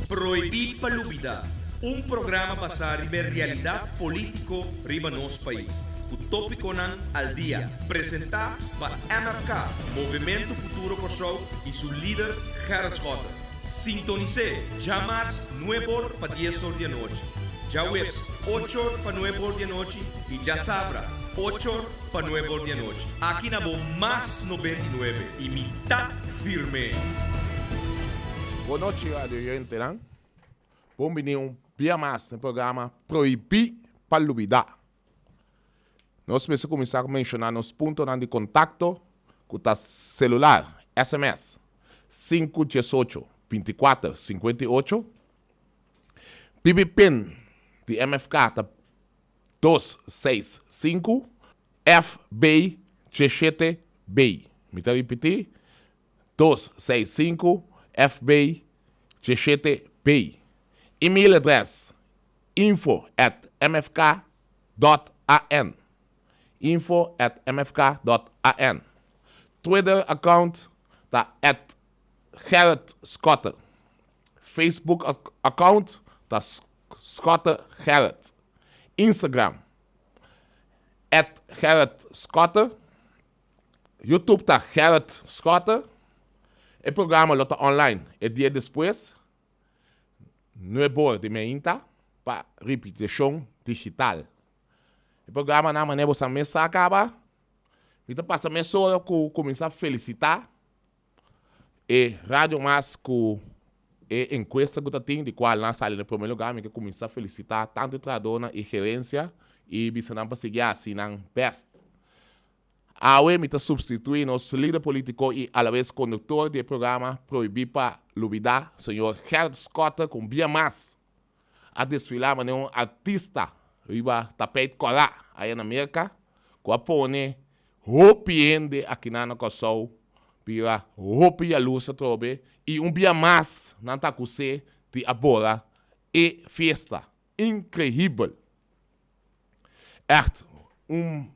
Prohibí pa Lubidá, un programa basá riba e realidat polítiko riba nos pais, ku tópikonan al dia, presentá pa MFK, Movementu Futuro Kòrsou, i su lider Gerrit Schotte. Sintonis'é djamars nueb'or pa dies'or di anochi, djaweps och'or pa nueb'or di anochi i djasabra och'or pa nueb'or di anochi. Aki na bo Mas 99 i mi ta firme! Bon nochi radio oyentenan. Bon bini un bia mas na e programa Prohibí pa Lubidá. Nos mester kuminsá ku menshoná nos puntonan di kontakto ku ta selular, sms, sinku diesocho, bintikuater, sinkuenta i ocho, BB pin di MFK ta 265 FB 17 B. Mi ta ripití, 265 FB 17 B. Email address info@mfk.an, info@mfk.an. Twitter account ta @GerritSchotte. Facebook account ta Schotte Gerrit. Instagram @GerritSchotte. YouTube ta Gerrit Schotte. E programa lo ta online e dia despues, 9 or di mainta, pa ripetishon digital. E programa nan manera bo sa mes a kaba. Mi ta pasa mesora ku kuminsá felisitá e Radio Mas ku e enkuesta ku ta tin, di kual nan a sali na promé lugá. Mi ke kuminsá felisitá tantu e trahadónan i gerensia i bisa nan pa sigui hasi nan bèst. Awe mi ta supstituí nos lider polítiko i alabes konduktor di e programa Prohibí pa Lubidá, señor Gerrit Schotte, ku un bia mas a desfilá manera un artista riba tapeit kòrá aya na Merka, ku a pone hopi hende akinan na Kòrsou bira hopi yalurs atrobe i un bia mas nan ta akus'é di a bora e fiesta. Inkreibel! Ègt un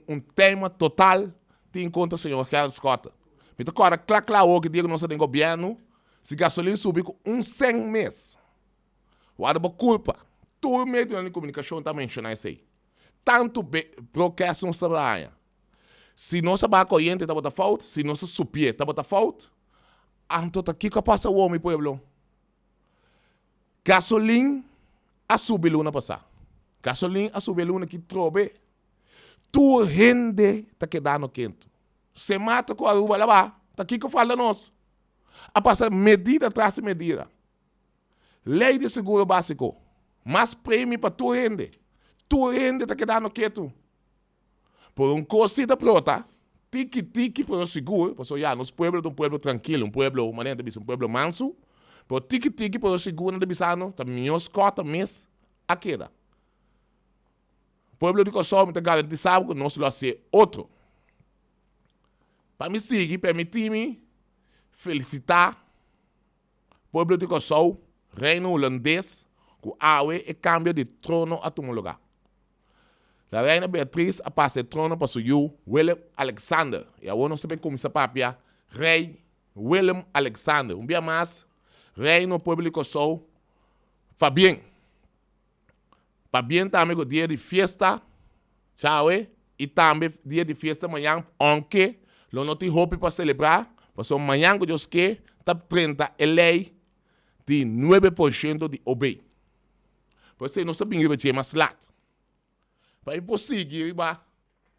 un tema total tin kontra señor Gerrit Schotte. Mi ta kòrda kla kla awor ki dia ku nos ta den gobièrnu, si gasolin subi ku un sèn mes, wòrdu bo kulpa. Tur medionan di komunikashon ta menshoná esei. Tantu broadcast nos ta haña. Si nos a baha koriente tabata fout, si nos a supié tabata fout. Anto ta kiko a pasa awor mi pueblo? Gasolin a subi luna pasá. Gasolin a subi e luna ki trobe. Tur hende ta kedando kentu. Semata ku Aruba laba, ta kiko falta nos? A pasa medida tras di medida. Lei di seguro básiko, mas premio pa tur hende. Tur hende ta kedando ketu. Por un kos si ta brota, tiki tiki pero sigur, pasobra ya nos pueblo ta un pueblo trankil, un pueblo, manera nan ta bisa, un pueblo mansu, pero tiki tiki pero sigur nan ta bisando ta mihó skòta mes a keda. Pueblo di Kòrsou mi ta garantisa bo ku nos lo hasié otro. Pa mi sigui permití mi felisitá pueblo di Kòrsou, Reino Hulandes ku awe e kambio di trono a tuma lugá. La Reina Beatriz a pasa e trono pa su yu Willem Alexander i awor nos ta bin kuminsá papia Rei Willem Alexander. Un bia mas, Reino Pueblo di Kòrsou pabien. Pabien tambe ku dia di fiesta djawe i tambe dia di fiesta mañan, ounke lo no tin hopi pa selebrá, pasobra mañan ku Dios ke ta 30 e lei di 9% di OB. Por esei nos ta bin riba dje mas lat. Pa e por sigui riba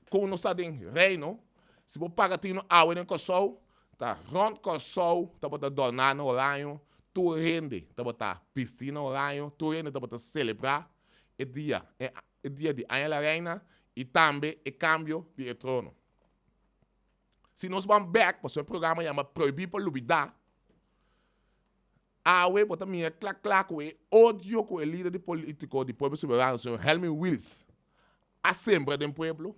kon nos ta den Reino, si bo paga tino awe den Kòrsou, ta rònt Kòrsou tabata dòrná na oraño, tur hende tabata bistí na oraño, tur hende tabata selebrá e dia, e dia di Aña la Reina i tambe e kambio di e trono. Si nos ban bèk, pasobra e programa yama Prohibí pa Lubidá, Awe bo ta mira kla kla ku e odio ku e lider di politiko di Pueblo Soberano, señor Helmin Wiels, a sembra den pueblo,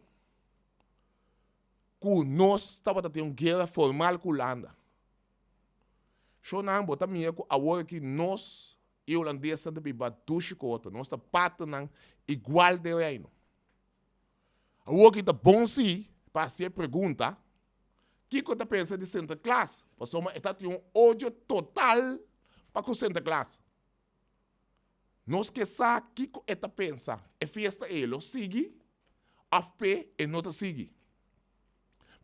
ku nos tabata tin un guera formal ku Hulanda. Shownan bo ta mira ku awor aki nos i hulandesnan ta biba dushi ku otro, nos ta partnernan igual den reino. Awor ki ta bon si pa hasi e pregunta, Kiko ta pensa di Sinterklaas? Pasobra e ta tin un odio total pa ku Sinterklaas. Nos ke sa kiko e ta pensa, e fiesta ei lo sigui òf p'e e no ta sigui.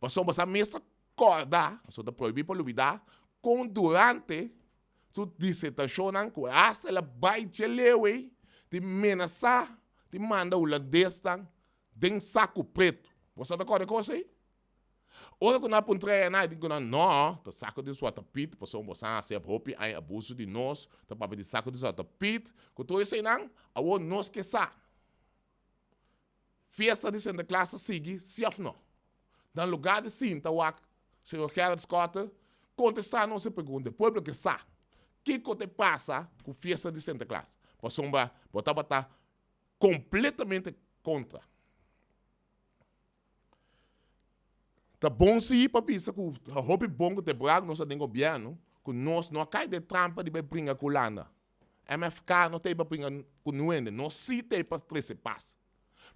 Pasobra bo sa mes ta kòrda, pasobra ta prohibí pa lubidá, kon durante su disertashonnan ku hasta el a bai dje leu ei di menasá di manda hulandesnan den saku pretu. Bo sa ta kòrda e kos ei? Ora ku nan a puntra e nan, e di ku nan, No, ta saku di Zwarte Piet, pasobra bo sa hasi hopi aña abuso di nos, ta papia di saku di Zwarte Piet, ku tur eseinan, awor nos ke sa. Fiesta di Sinterklaas ta sigui, si òf no? Na lugar di sinta wak señor Gerrit Schotte kontestá nos e pregunta, e pueblo ke sa kiko ta pasa ku fiesta di Sinterklaas, pasobra bo tabata kompletamente kontra. Ta bon si pa bisa ku ta hopi bon ku temporada ku nos ta den gobièrnu ku nos no a kai den trampa di bai bringa ku Hulanda. MFK no ta ei pa bringa ku niun hende, nos si ta ei pa trese pas.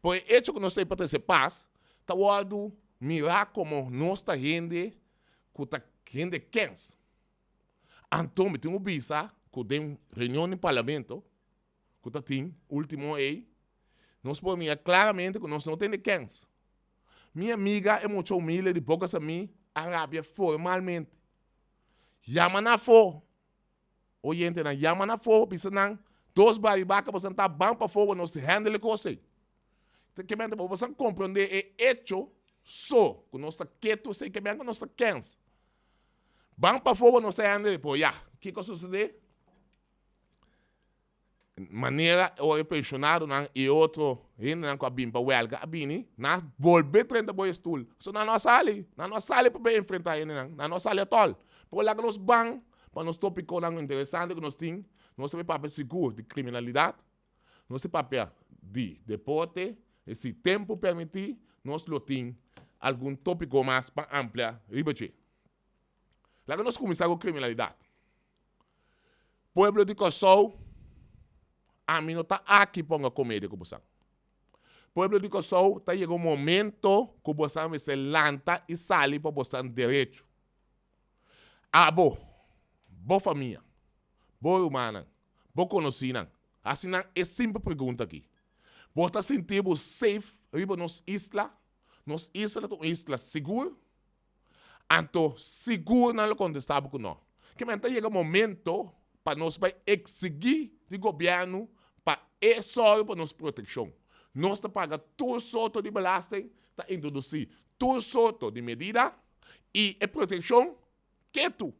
Pero e echo ku nos ta ei pa trese pas ta wòrdu mirá komo nos ta hende ku ta hende kens. Anto mi tin ku bisa ku den reunion di parlamento ku ta tin ultimo ei, nos por mira klaramente ku nos no tene kens. Mi amiga e mucha humilde di Boca Samí a rabia formalmente. Yama nan afó, oyentenan, yama nan afó, bisa nan, dos baribaka boso ta ban pafó pa nos handle e kos ei. Ta ke mente boso a komprondé e echo so ku nos ta ketu esei ke men ku nos ta kens. Ban pafó pa nos ta handle, pero ya, kiko a sosodé? Manera ora e pensionadonan i e otro hendenan ku a bini pa wèlga a bini, nan a bolbe drenta bo e stul. So nan no a sali, nan no a sali pa bai enfrentá hendenan, nan no a sali atòl. Por laga nos ban pa nos topikonan interesante ku nos tin, nos ta bai papia sigur di kriminalidat, nos ta papia di deporte, i si tempu permití nos lo tin algun topiko mas pa amplia riba dje. Laga nos kuminsá ku kriminalidat. Pueblo di Kòrsou, ami no ta aki ponga komedia ku bosan. Pueblo di Kòrsou, ta yega un momento ku bosan mester lanta i sali pa bosan derecho. Abo, bo famia, bo rumannan, bo konosínan, hasi nan e simpel pregunta aki, Bo ta sinti bo safe riba nos isla? Nos isla ta un isla sigur? Anto sigur nan lo kontestá bo ku nò. Ke men ta yega momento pa nos bai eksigí di gobièrnu pa e sòru pa nos protekshon. Nos ta paga tur sorto di belasting, ta introdusí tur sorto di medida i e protekshon ketu.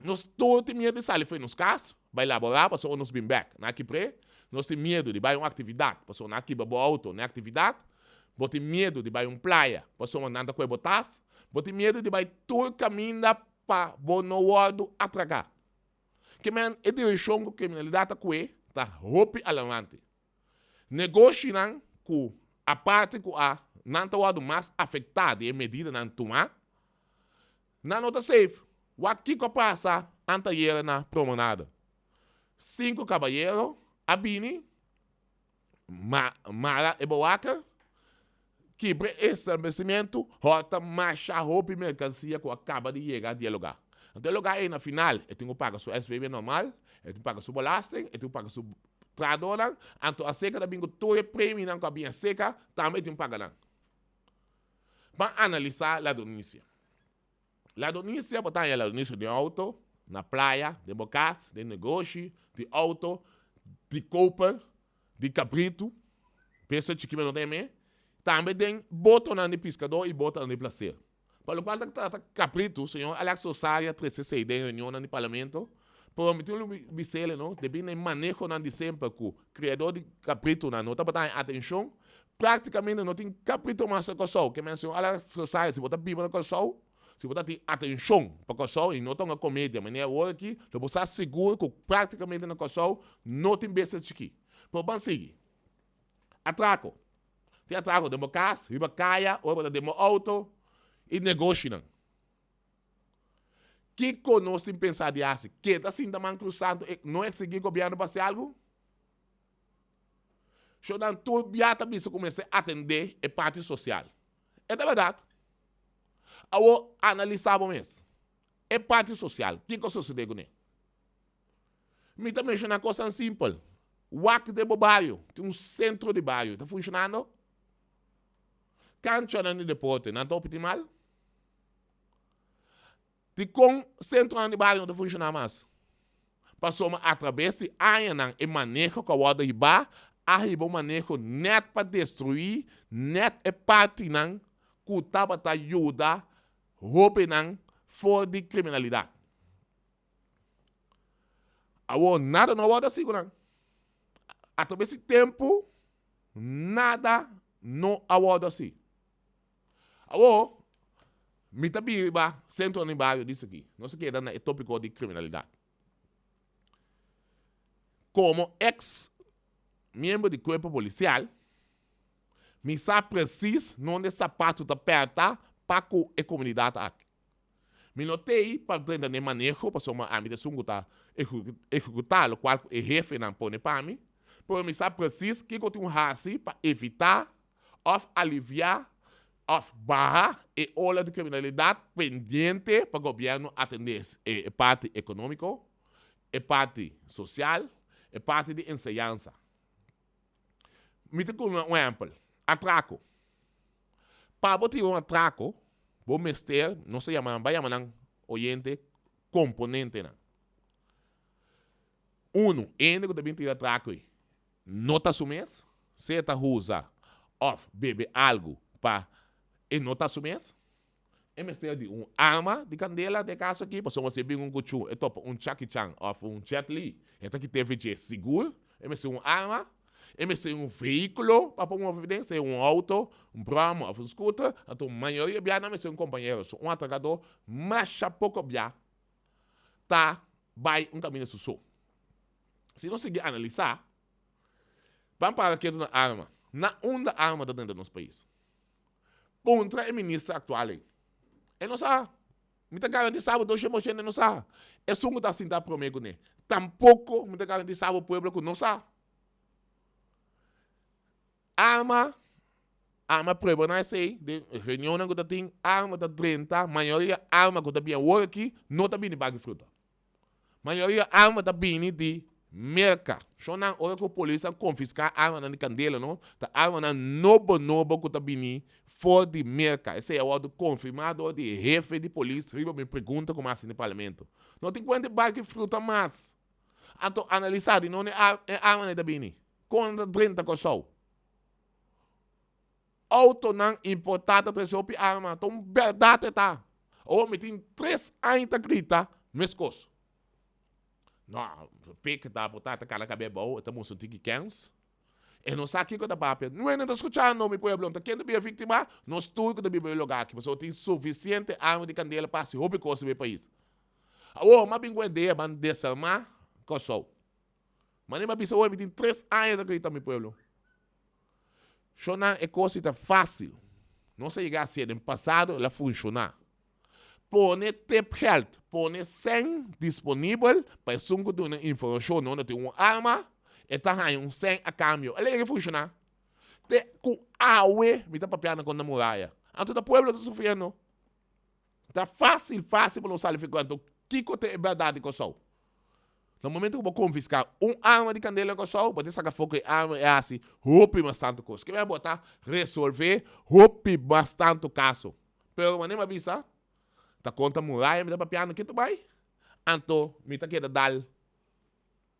Nos tur tin miedu di sali for di nos kas, bai laborá pasobra nos bin bèk na kipr'é. Nos tin miedu di bai un aktividat pasobra nan a kibra bo outo na e aktividat. Bo tin miedu di bai un playa pasobra nan ta kohe bo tas. Bo tin miedu di bai tur kaminda pa bo no wòrdu atraká. Ke men e direkshon ku kriminalidat ta kohe ta hopi alarmante. Negoshinan ku aparte ku a nan ta wòrdu mas afektá di e medidanan tumá, Nan no ta safe. Wak kiko a pasa anteayer na Promenade. Sinku kabayero a bini ma mara e bowaker, kibra e establesimentu, hòrta masha hopi merkansia ku a kaba di yega di e lugá. Anto e lugá ei na final e tin ku paga su SVB normal, e tin ku paga su belasting, e tin ku paga su trahadónan, anto aseka ta bin ku tur e preminan ku a bin aseka tambe e tin ku paga nan. Ban analisá ladronisia. Ladronisia, bo ta haña ladronisia den outo, na playa, den bo kas, den negoshi, di outo, di koper, di kabritu, bestia chikí men no ta yam'é, tambe den botonan di piskadó i botonan di plaser. Pa lokual ta trata kabritu, señor Alex Rosario a trese esei den reunionnan di parlamento, pero mi tin un bis'el no, debí na e manehonan di semper ku kriadó di kabritunan no tabata haña atenshon, Práktikamente no tin kaprito mas na Kòrsou. Ke men señor Alex Rosario, si bo ta biba na Kòrsou, si bo ta tin atenshon pa Kòrsou i no ta un komedia manera awor aki, lo bo sa sigur ku práktikamente na Kòrsou no tin bestia chikí. Pero ban sigui. Atrako. Tin atrako den bo kas, riba kaya, ora bo ta den bo outo i negoshinan. Kiko nos tin pensá di hasi? Keda sinta man krusá anto no eksigí gobièrnu pa hasi algu? Shownan tur bia ta bisa ku mester atendé e parti sosial. E ta bèrdat. Awor analisá bo mes. E parti sosial, kiko a sosodé kuné? Mi ta menshoná kosnan simpel. Wak den bo bario, tin un sentro di bario, ta funshonando? Kanchanan di deporte, nan ta optimal? Dikon sentronan di bario no ta funshoná mas? Pasobra atrabes di añanan e maneho ku a wòrdu hibá a hiba un maneho nèt pa destruí nèt e partinan ku tabata yuda hóbennan for di kriminalidat. Awor nada no a wòrdu hasi ku nan. Atrabes di tempu nada no a wòrdu hasi. Awor, mi ta bira riba centro di bario dice aki. Nos a keda na e topico di criminalidad. Como ex miembro di cuerpo policial, mi sa precies nonde sapato ta perta pa cu e comunidad aki. Mi no t'ey pa drenta den maneho pasobra ami ta esun cu ta ehecuta locual cu e hefenan pone pa mi, pero mi sa precies kico tin haci pa evita òf aliviá òf baha e ola di kriminalidat pendiente pa gobièrnu atendé e parti ekonómiko, e parti sosial, e parti di enseñansa. Mi ta duna un ehèmpel, atrako. Pa bo tira un atrako, bo mester, nos ta yama nan, bai yama nan oyente, komponentenan. Unu, hende ku ta bin tira atrako ei no ta su mes, sea ta usa òf bebe algu pa e no ta su mes. E mester di un arma di kandela den e kaso aki, pasobra si e bin un kuchú e topa un Chucky Chan òf un Jet Li, e ta kit'é v'dje sigur. E mester un arma, e mester un vehíkulo pa por move den, sea un outo, un bròma òf un scooter. Anto mayoria bia nan mester un kompañero, so un atrakadó masha poko bia ta bai un kaminda su so. Si nos sigui analisá, ban para ketu na arma. Na unda arma ta drenta nos pais? Puntra e minister aktual ei. E no sa. Mi ta garantisá bo doshe por shento e no sa. Esun ku ta sinta promé kuné, tampoko mi ta garantisá bo pueblo ku no sa. Arma, arma prueba na esei, den reunionnan ku ta tin, arma ta drenta, mayoria arma ku ta bini awor aki no ta bini baki fruta. Mayoria arma ta bini di Merka. Shonnan ora ku polisnan konfiská armanan di kandela no, ta armanan nobo nobo ku ta bini for di Merka. Esei a wòrdu konfirmá dor di e hefe di polis riba mi pregunta ku mi a hasi den parlamento. No tin kuenta e baki fruta mas. Anto analisá di nonde e armanan ta bini. Kon nan ta drenta Kòrsou? Autonan importá ta trese hopi arma. Ta un bèrdat e ta. Awor mi tin tres aña ta grita meskos. No, pek ta por ta ta kala kab'é abou, e ta mustra un tiki kèns. E no sa kiko ta papia. Nuende ta skuchando, mi pueblo. Nta ken ta bira víktima? Nos tur ku ta biba e lugá aki. Pasobra tin sufisiente arma di kandela pa hasi hopi kos riba e pais. Awor, m'a bin ku e idea ban desarmá Kòrsou. Manera mi a bisa hoy, mi tin tres aña ta grita mi pueblo. Shonnan e kos si ta fásil. Nos a yega hasié den pasado, el a funshoná. Pone tipgeld, pone sèn disponibel pa esun ku duna informashon no tin un arma, e ta haña un sèn a kambio. El a yega funshoná. Te ku awe mi ta papiando kontra muraya. Anto ta pueblo ta sufriendo. Ta fásil, fásil pa nos sali fi kuenta kiko ta e bèrdat di Kòrsou. Na momento ku bo konfiská un arma di kandela na Kòrsou, bo ta saka afó ku e arma e hasi hopi mas tantu kos. Kiba bo ta resolvé hopi mas tantu kaso. Pero manera mi a bisa, ta konta muraya mi ta papiando kitu bai, anto mi ta keda dal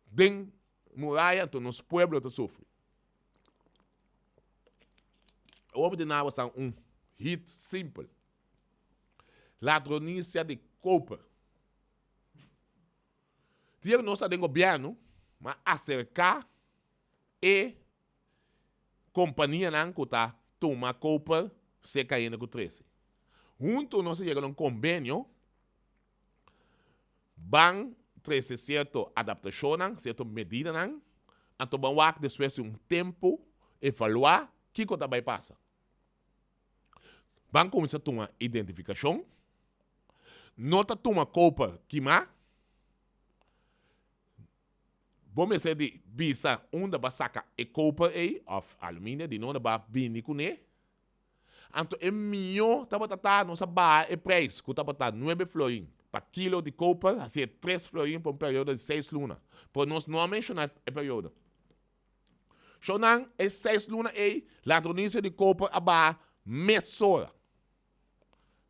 den muraya, anto nos pueblo ta sufri. Awor mi ta duna bo un hit simpel. Ladronisia di koper. Dia ku nos ta den gobièrnu, m'a aserká e kompanianan ku ta tuma koper serka hende ku trese. Huntu nos a yega na un kombenio, ban trese sierto adaptashonnan, sierto medidanan, anto ban wak despues di un tempu evaluá kiko ta bai pasa. Ban kuminsá tuma identifikashon. No ta tuma koper kimá. Bo mester di bisa unda bo a saka e koper ei òf aluminio di nonde bo a bini kuné. Anto e mihó tabata ta nos a baha e preis ku tabata nuebe florin pa kilo di koper hasié tres florin pa un periodo di seis luna. Pero nos no a menshoná e periodo. Shownan, e seis luna ei, ladronisia di koper a baha mesora.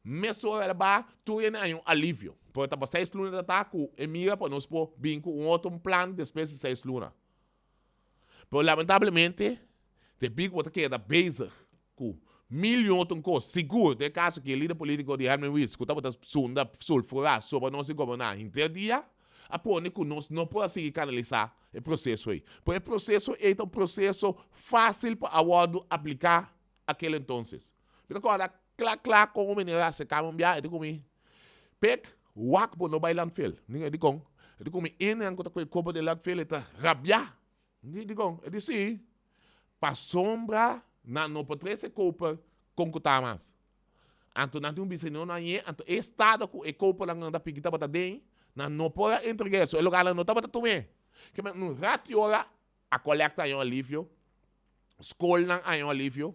Mesora el a baha, tur hende haña un alivio. Pero ta pa seis luna ta ta ku e mira pa nos por bin ku un otro plan despues di seis luna. Pero lamentablemente, debí ku bo ta keda bezig ku mil y otro kos, sigur den e kaso ku e lider polítiko di Herman Wiels ku tabata sunda sulfurá sobra nos di goberná henter dia, a pone ku nos no por a sigui kanalisá e proseso ei. Pero e proseso ei ta un proseso fásil pa a wòrdu apliká akel entonces. Mi ta kòrda kla kla kon un meneer a aserká mi un bia, e di ku mi, Pek, wak bo no bai landfill. Mi di, dikon? E di ku mi, Enenan ku ta kohe koper den landfill e ta rabiá. Mi di, dikon? E di, sí, pasobra nan no por trese koper kon ku ta mas. Anto nan tin un bisa no nan ye, anto e estado ku e kopernan nan ta piki tabata den, nan no por a entreg'é, so e lugarnan no tabata tum'é. Ke men un rati ora a kolekta haña un alivio, skolnan haña un alivio,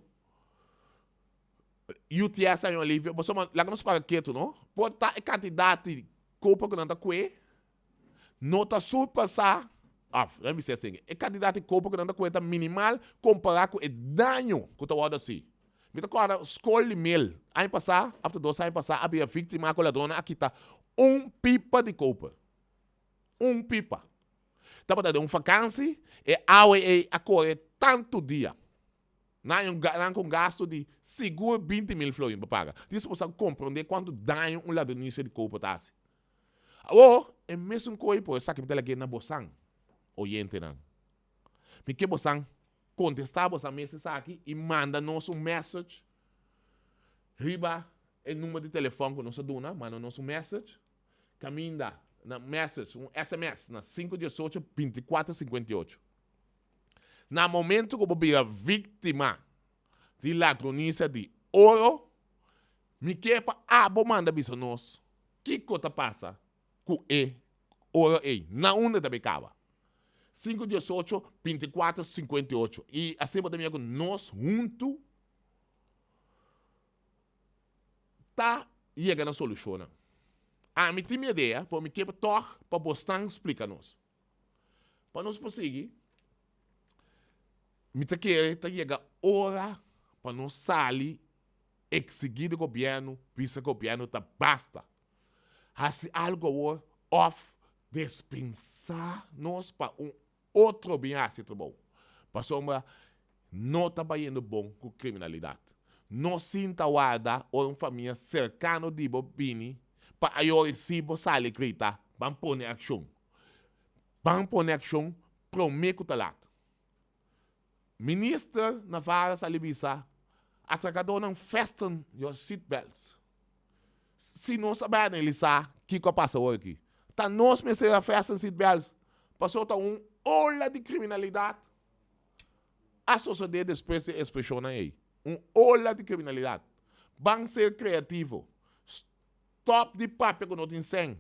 UTS haña un alivio, pasobra laga nos para ketu no, por ta e kantidat di koper ku nan ta kue no ta surpasá, òf laga mi bisa esei, e kantidat di koper ku nan ta kue ta minimal kompará ku e daño ku ta wòrdu hasi. Mi ta kòrda skol di mel aña pasá òf ta dos aña pasá a bira víktima ku ladronnan a kita un pipa di koper, un pipa. Tabata den un vakansi, e awa ei a kore tantu dia. Nan nan ku un gastu di sigur 20.000 florin pa paga. Dis bo sa komprondé kuantu daño un ladronisia di koper ta hasi. Awor, e mesun koi por esaki mi ta lag'é na bosan, oyentenan. Mi ke bosan kontestá bosan mes esaki i manda nos un message riba e number di telefòn ku nos a duna, manda nos un message. Kaminda na message, un sms na sinku diesocho bintikuater sinkuenta i ocho. Na momento ku bo bira víktima di ladronisia di oro, mi ke pa abo manda bisa nos kiko ta pasa ku e oro ei, na unda ta bai kaba. Sinku diesocho bintikuater sinkuenta i ocho. I asina bo ta mira ku nos huntu ta yega na solushonnan. Ami tin mi idea, pero mi ke tòg pa bosnan splika nos. Pa nos por sigui, mi ta kere ta yega ora pa nos sali eksigí di gobièrnu, bisa gobièrnu ta basta. Hasi algu awor òf despensá nos pa un Otro bin hasi trabou. Pasobra no ta bayendo bon ku kriminalidat. No sinta warda ora un famia serkano di bo bini pa ayori si bo sali grita, Ban pone akshon. Ban pone akshon promé ku ta lat. Minister Navarra sali bisa, Atrakadónan fasten your seat belts. Si nos a bai analisá kiko a pasa awor aki, ta nos mester a fasten seat belts pasobra ta un ola di kriminalidat a sosodé despues di e ekspreshonnan ei. Un ola di kriminalidat. Ban ser kreativo. Stòp di papia ku no tin sèn.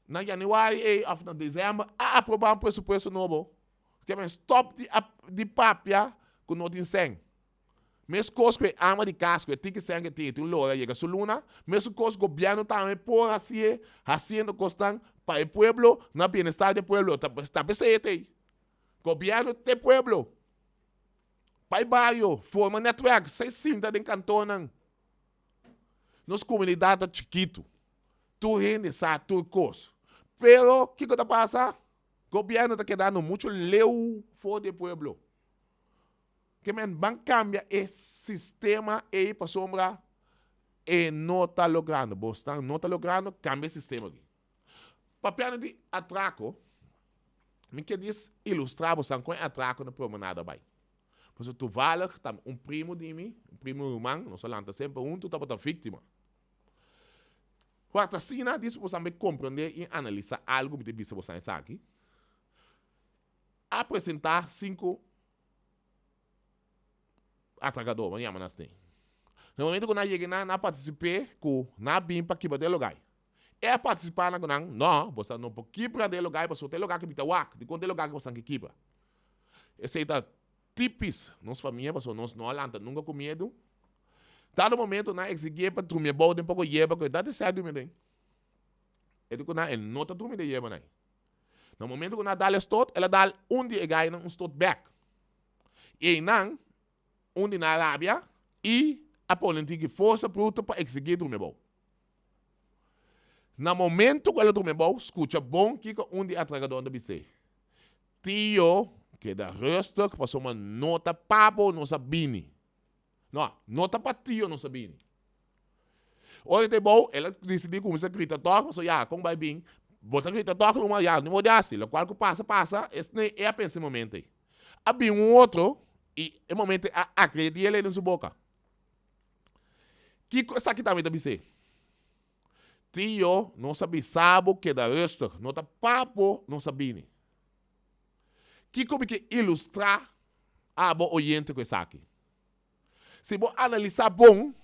Na januari ei of na december a aproba un presupuesto nobo. Ke men stop di di papia ku no tin sèn. Meskos ku e ama di kas ku e tiki sèn ku e tin e tin un lora yega su luna, mesun kos gobièrnu tambe por hasié hasiendo kosnan pa e pueblo na bienestar di e pueblo. Ta ta p'esei e ta ei. Gobièrnu t'e pueblo. Bai bario, forma netwerk, sai sinta den kantornan. Nos komunidat ta chikitu. Tur hende sa tur kos. Pero kiko ta pasa? Gobièrnu ta kedando muchu leu for di e pueblo. Ke men ban kambia e sistema ei pasobra e no ta logrando. Bosnan no ta logrando, kambia e sistema aki. Papiando di atrako, mi ke dis ilustrá bosnan kon e atrako na Promenada bai. Pasobra toevallig ta un primo di mi, un primo ruman, nos a lanta semper huntu, tabata víktima. Wak asina dis bosan bay comprende y analisa algo mi ta bisa bosan esaki. A presenta cinco atracador, bo yama nan asina. Na momento cu nan a yega nan, nan a participe cu nan a bin pa kibra den lugar. E a participa nan cu nan, no, bosan no por kibra den lugar pasobra ta e lugar cu mi ta wak, dicon ta e lugar cu bosan ke kibra? Esey ta Tipis nos famia pasobra nos no a lanta nunca cu miedu. Dado momento nan a exigie pa drumi abou den poco yerba cu e ta desea drumi aden. E di cu nan e no ta drumi den yerba nan. Na momento cu nan a dal e stot, el a dal un di e gainan un stot bek. I einan un di nan a rabia i a pone un tiki forsa bruto pa eksigí drumi abou. Na momento ku el a drumi abou, skucha bon kiko un di e atrakadónan ta bis'é, Tio, keda rustig pasobra no ta pa bo nos a bini. No, no ta pa tio nos a bini. Ora e ta bou, el a disidí kuminsá grita tòg, pasobra ya, kon bai bin? Bo ta grita tòg luma, ya, no bo di hasi. Lokual ku pasa, pasa, esei e a pensa e momento ei. A bin un otro i e momento ei a agredi el den su boka. Kiko esaki tambe ta bis'é? Tio, nos a bisa bo keda rustig, no ta pa bo nos a bini. Kiko mi ke ilustrá abo oyente ku esaki? Si bo analisá bon,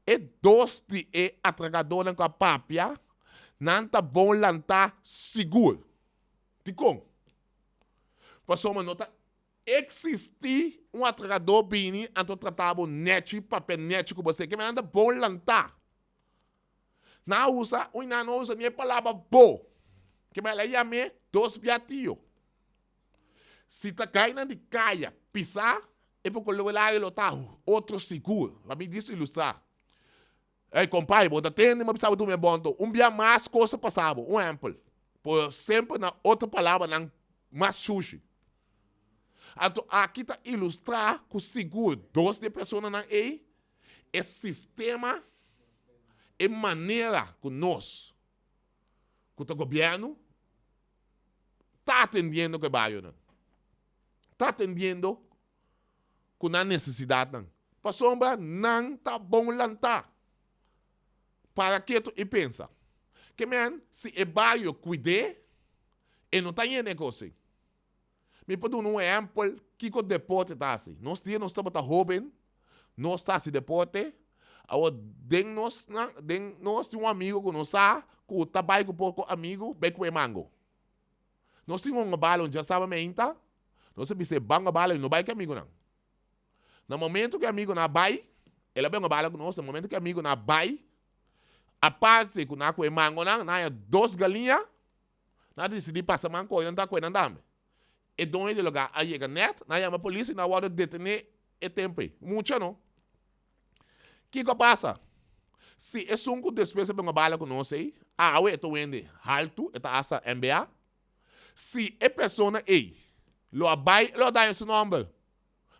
e dos di e atrakadónan ku a papia, nan ta bon lantá sigur. Dikon? Pasobra no ta eksistí un atrakadó bini anto trata bo nèchi, papia nèchi ku bo. Esei ke men nan ta bon lantá. Nan a usa, un nan no usa ni e palabra bo. Ke men el a yam'é dos bia tio. Si ta gainan di kaya pisá, e poko lo el lo ta otro sigur. Pa mi dis ilustrá. Ey kompay, bo ta tende mi a bisa bo tuma e bonto. Un bia mas kos a pasa bo. Un ehèmpel. Por semper na otro palabranan mas shushi. Anto aki ta ilustrá ku sigur dos di e personanan ey E sistema, e manera ku nos ku ta gobièrnu ta atendiendo ku e barionan, ta atendiendo ku nan nesesidatnan, pasobra nan ta bon lantá. Para ketu i pensa. Ke men, si e bario kuid'é, e no ta yena e kos ei. Mi por duna un ehèmpel kiko deporte ta hasi. Nos dia nos tabata hóben, nos ta hasi deporte. Awor den nos nan, den nos tin un amigu ku nos sa ku ta bai ku poko amigu bai kue mango. Nos tin un bala un djasaba meinta, nos a bisa e ban bala i no bai ku e amigunan. Na momento ku e amigunan a bai, el a bai un bala ku nos, na momento ku e amigunan a bai, aparte ku nan a kue mangonan, nan a haña dos galiña. Nan a disidí pasa man kohe nan ta kohe nan tambe. E doño di lugá a yega nèt, nan a yama polis i nan a wòrdu detené e tempu ei. Mucha no. Kiko a pasa? Si esun ku despues a bin a bala ku nos ei, awe e ta wende haltu, e ta hasta MBA. Si e persona ei lo a bai, lo a daña su nòmber.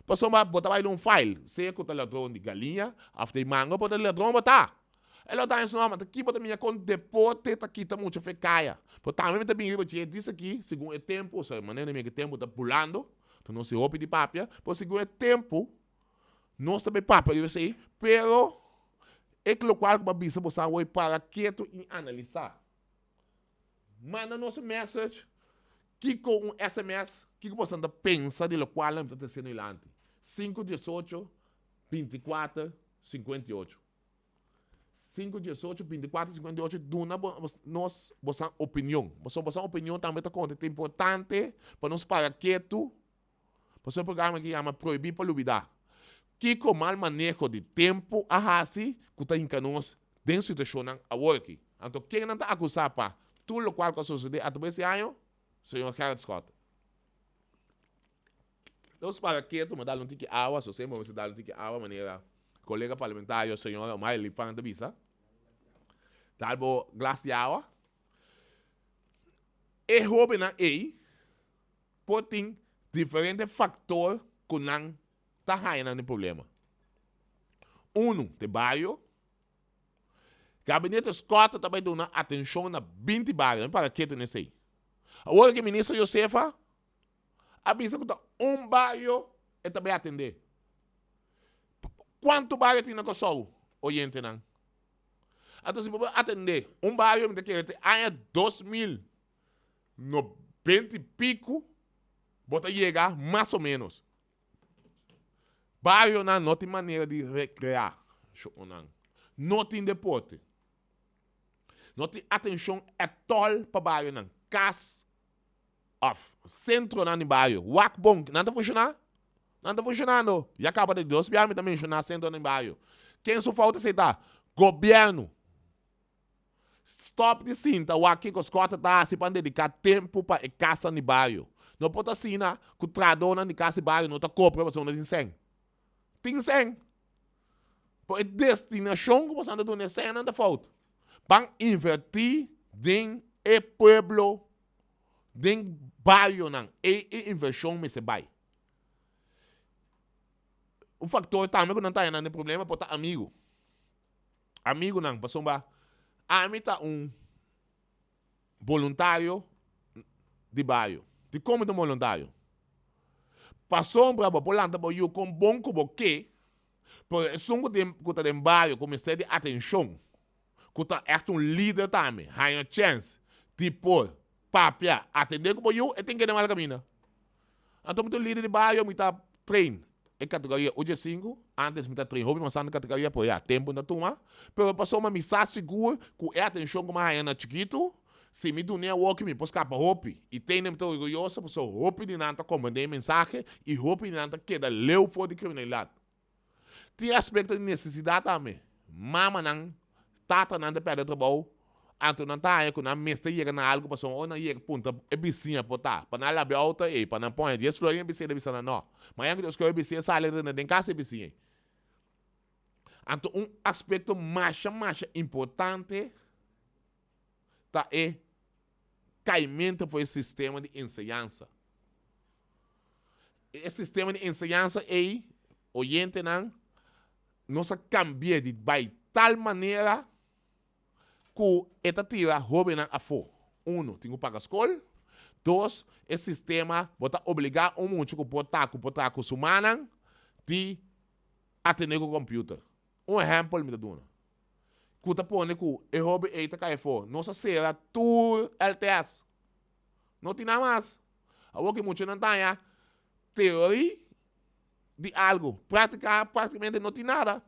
Pasobra bo ta bai den un file, sea ku ta ladron di galiña òf di mango, bo ta ladron bo ta. E lo daña su nòmber. Ta ki bo ta mira kon deporte ta kita mucha fe kaya. Pero tambe mi ta bin riba dje dis aki, segun e tempu, osea manera mi mira ku e tempu ta bulando, ta nos tin hopi di papia, pero segun e tempu nos ta bay papia riba esei, pero e lokual ku bo a bisa bo sa awor para ketu i analisá. Manda nos un message, kiko un sms, kiko boso ta pensa di lokual nan ta tresiendo dilanti. Sinku diesocho, binti kuater, sinkuenta i ocho. Sinku diesocho, binti kuater, sinkuenta i ocho, duna nos boso opinion. Pasobra boso opinion tambe ta konta, ta importante pa nos para ketu. Pasobra e programa aki yama Prohibí pa Lubidá. Kiko mal maneho di tempu a hasi ku ta hinka nos den situashonnan awor aki? Anto ken nan ta akusá pa tur lokual ku a sosodé atraves di año? Señor Gerrit Schotte. Nos para ketu, mi a dal un tiki awa, so semper mi mester dal un tiki awa manera kolega parlamentario señor Omar Lifan ta bisa. Dal bo glas di awa. E hóbennan ei Por tin diferente factor cu nan ta haya nan den problema. Uno, te bario. Gabinete Schotte ta bay duna atencion na 20 bario. Mi para ketu n'esey. Awor ki Minister Josefa a bisa cu ta un bario e ta bay atende. Cuanto bario tin na Kòrsou, oyentenan? Anto si bo bay atende un bario mi ta kere te aña 2000 90 i piku bo ta yega mas o menos. Barionan no tin manera di rekreá shonnan. No tin deporte. No tin atenshon ètòl pa barionan. Kas òf sentronan di bario. Wak bon, nan ta funshoná? Nan ta funshonando. Ya kaba di dos biaha mi ta menshoná sentronan di bario. Ken su fout esei ta? Gobièrnu. Stop di sinta wak kiko Scott ta hasi pa dedica tempo pa e casanan di bario. No por ta asina ku trahadónan di kas di bario no ta kopra pasobra no tin sèn. Tin sèn. Pero e destinashon ku boso ta duna e sènnan ta fout. Ban invertí den e pueblo, den barionan. Ei e invershon mester bai. Un faktor tambe ku nan ta haña nan den problema por ta amigu. Amigunan, pasobra ami ta un boluntario di bario. Dikon mi ta un boluntario? Pasobra bo por lanta bo yu kon bon ku bo ke, pero esun ku tin ku ta den bario ku mester di atenshon, ku ta ègt un lider tambe, haña chèns di por papia, atendé ku bo yu, e tin kende mal kaminda. Anto mi ta un lider di bario, mi ta train e kategoria ocho e sinku, antes mi ta train hopi mas tantu kategoria, pero ya, tempu no ta tuma. Pero pasobra mi sa sigur ku e atenshon ku mi a haña na chikitu, si mi dun'é awoki mi por skapa hopi. I tende mi ta orguyoso pasobra hopi di nan ta komprendé e mensahe i hopi di nan ta keda leu for di kriminalidat. Tin aspekto di nesesidat tambe. Mamanan, tatanan ta pèrdè trabou, anto nan ta haña ku nan mester yega na algu pasobra ora nan yega puntra e bisiña por ta pa nan labia outo ei, pa nan pone dies florin e bisiña ta bisa nan nò. Mañana ku Dios kere e bisiña sali rende den kas e bisiña ei. Anto un aspekto masha masha importante ta e kaimentu for e sistema di enseñansa. E sistema di enseñansa ei, oyentenan, nos a kambi'é di bai tal manera ku e ta tira hóbennan afó. Uno, tin ku paga skol. Dos, e sistema bo ta obligá un mucha ku por ta ku por traha ku su mannan di atendé ku kòmpiuter. Un ehèmpel mi ta duna. Ku ta pone ku e hoben ei ta kai afó. Nos a sera tur LTS. No tin nada mas. Awor ki muchanan ta haña teori di algu, práktika práktikamente no tin nada.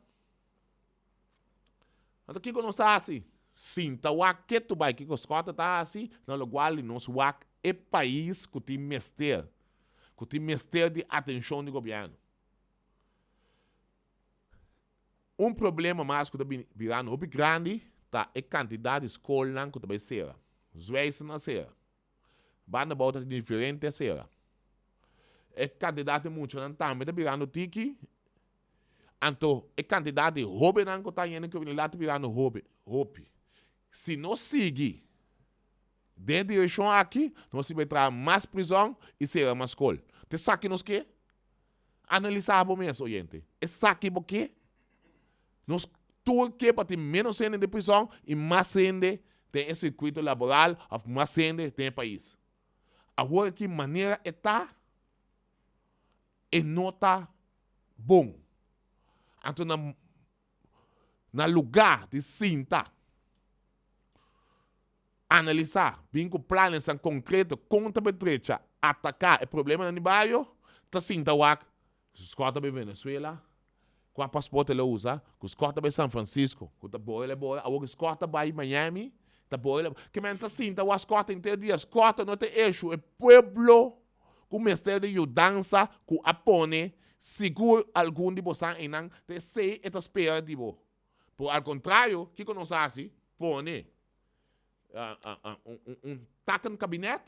Anto kiko nos ta hasi? Sinta wak ketu bai kiko Scott ta hasi, na logual di nos wak e pais ku tin mester, ku tin mester di atenshon di gobièrnu. Un problema mas ku ta birando hopi grandi ta e kantidat di skolnan ku ta bai sera. Zwijsen a sera. Banda bou ta tin diferente a sera. E kantidat di muchanan tambe ta birando tiki. Anto e kantidat di hobennan ku ta yendo kriminalidat ta birando hopi. Si nos sigui den e direkshon aki, nos tin bai traha mas prizòn i sera mas skol. Ta esaki nos ke? Analisá bo mes, oyente. Esaki bo ke? Nos tur ke pa tin ménos hende den prizòn i mas hende den e sirkuito laboral òf mas hende den e pais. Awor aki manera e ta, e no ta bon. Anto na na lugá di sinta, analisá, bin ku planesnan konkreto kon ta bai drecha ataká e problemanan di bario, ta sinta wak ku Scott ta bai Venezuela, kua pasport el a usa, ku Scott ta bai San Francisco, ku ta bora el a bora, awor ku Scott ta bai Miami, ta bora el a bora. Ke men ta sinta wak Scott henter dia, Scott no ta e issue, e pueblo ku mester di yudansa ku a pone sigur algun di bosan einan, ta esei e ta spera di bo. Pero al kontrario, kiko nos a hasi? Pone un takenkabinet.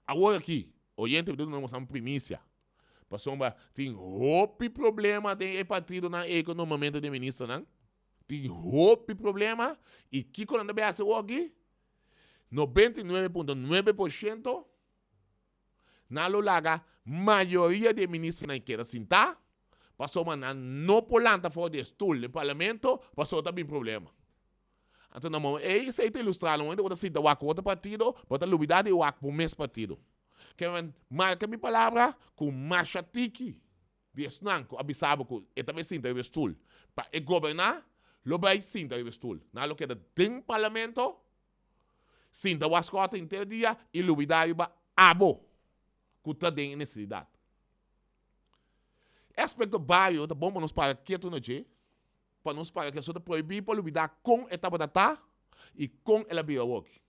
Awor aki, oyente mi ta duna boso un primisia. Pasobra tin hopi problema den e partidonan ei ku nombramentu di ministernan. Tin hopi problema i kiko nan ta bai hasi awor aki? 99.9% Nan lo laga mayoria di e ministernan keda sintá, pasobra nan no por lanta for di e stul den parlamento, pasobra ta bin problema. Anto na momento ei esei ta ilustrá, na momento ku bo ta sinta wak ku otro partido, bo ta lubidá di wak bo mes partido. Ke men marka mi palabra ku masha tiki di esnan ku a bisa bo ku e ta bai sinta riba e stul pa e goberná, lo bai sinta riba e stul. Nan lo keda den parlamento. Sinta waskòt henter dia i lubidá riba abo ku ta den e nesesidat. E aspekto bario ta bon pa nos para ketu na dje, pa nos para ke so ta prohibí pa lubidá kon e tabata ta i kon el a bira awoki.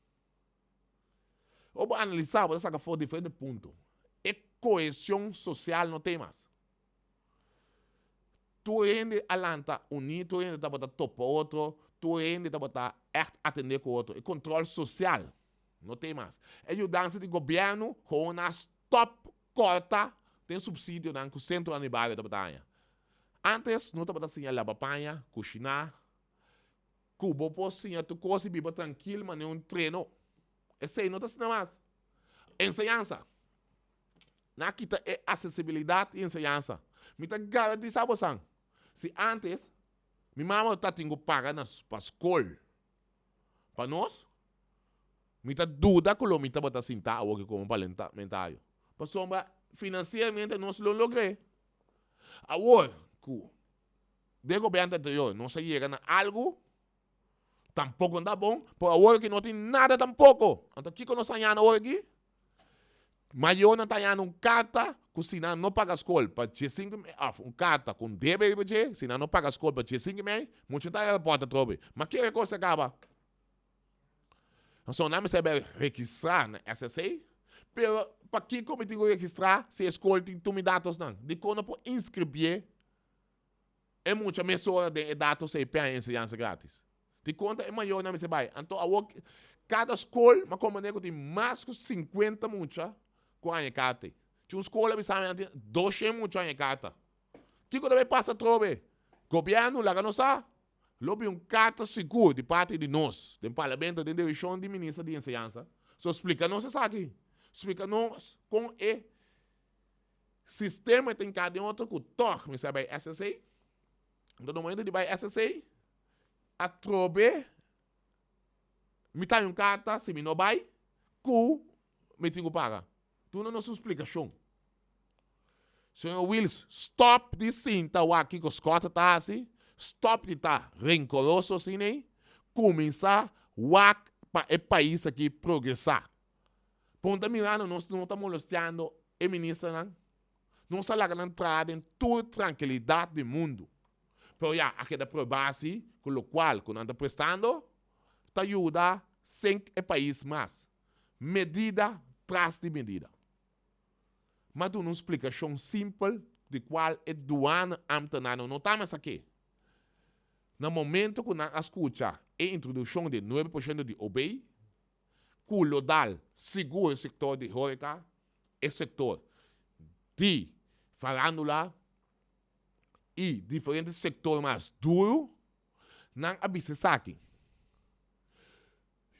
Ora bo analisá bo ta saka for diferente punto. E kohesion sosial no t'ei mas. Tur hende a lanta uní, tur hende tabata topa otro, tur hende tabata ègt atendé ku otro. E kontròl sosial. No t'ei mas. E yudansa di gobièrnu gewoon a stòp kòrta den supsidionan ku sentronan di bario tabata haña. Ántes no tabata siña laba paña, kushiná, ku bo por siña tur kos i biba trankil manera un treno. Esei no ta asina mas. Enseñansa. Nan a kita e asesibilidat di enseñansa. Mi ta garantisá bosan, si ántes mi mama ta tin ku paga na pa skol pa nos, mi ta duda ku lo mi tabata sintá awoki komo parlamentario. Pasobra finansieramente nos lo logr'é. Awor ku den gobièrnu anterior nos a yega na algu, Tampoco no ta bon, pero awor aki no tin nada tampoco. Anto kiko nos ta hañando awor aki? Mayornan ta hañando un karta ku si nan no paga skol pa diesinku mei, òf un karta ku un debe riba dje, si nan no paga skol pa diesinku mei, mucha ta agarra pòrta atrobe. Ma kere kos a kaba? Pasobra nan mester bai registrá na SSA, pero pakiko mi tin ku registrá si e skol tin tur mi datosnan? Dikon no por inskribié E mucha mesora den e datos ei p'e enseñansa gratis. Di konta e mayornan mester bai. Anto awor kada skol m'a komprende ku tin mas ku sinkuenta mucha ku haña e karta ei. Tin un skol a bisa mi nan tin doshen mucha haña e karta. Kiko ta bai pasa atrobe? Gobièrnu laga nos sa. Lo bin un karta sigur di parti di nos den parlamento den direkshon di minister di enseñansa. So splika nos esaki. Splika nos kon e Sistema tin ka den otro ku tòg mi sa bai SSA. Anto na momento di bai SSA, atrobe mi ta haña un karta si mi no bai ku mi tin ku paga. Duna nos un splikashon. Señor Wiels, stòp di sinta wak kiko Scott ta hasi, stòp di ta renkoroso asina ei, kuminsá wak pa e pais aki progresá. Pon ta mirando nos no ta molestiando e ministernan. Nos a laga nan traha den tur trankilidat di mundu. Pero ya, a keda prueba si ku lokual ku nan ta prestando ta yuda sink e pais mas. Medida tras di medida. M'a duna un splikashon simpel di kual e duana ámtenarnan no ta mes akí. Na momento ku nan a skucha e introdukshon di e nuebe por shento di OB, ku lo dal sigur e sektor di horeca, e sektor di farandula i diferente sektor mas duru, nan a bisa esaki.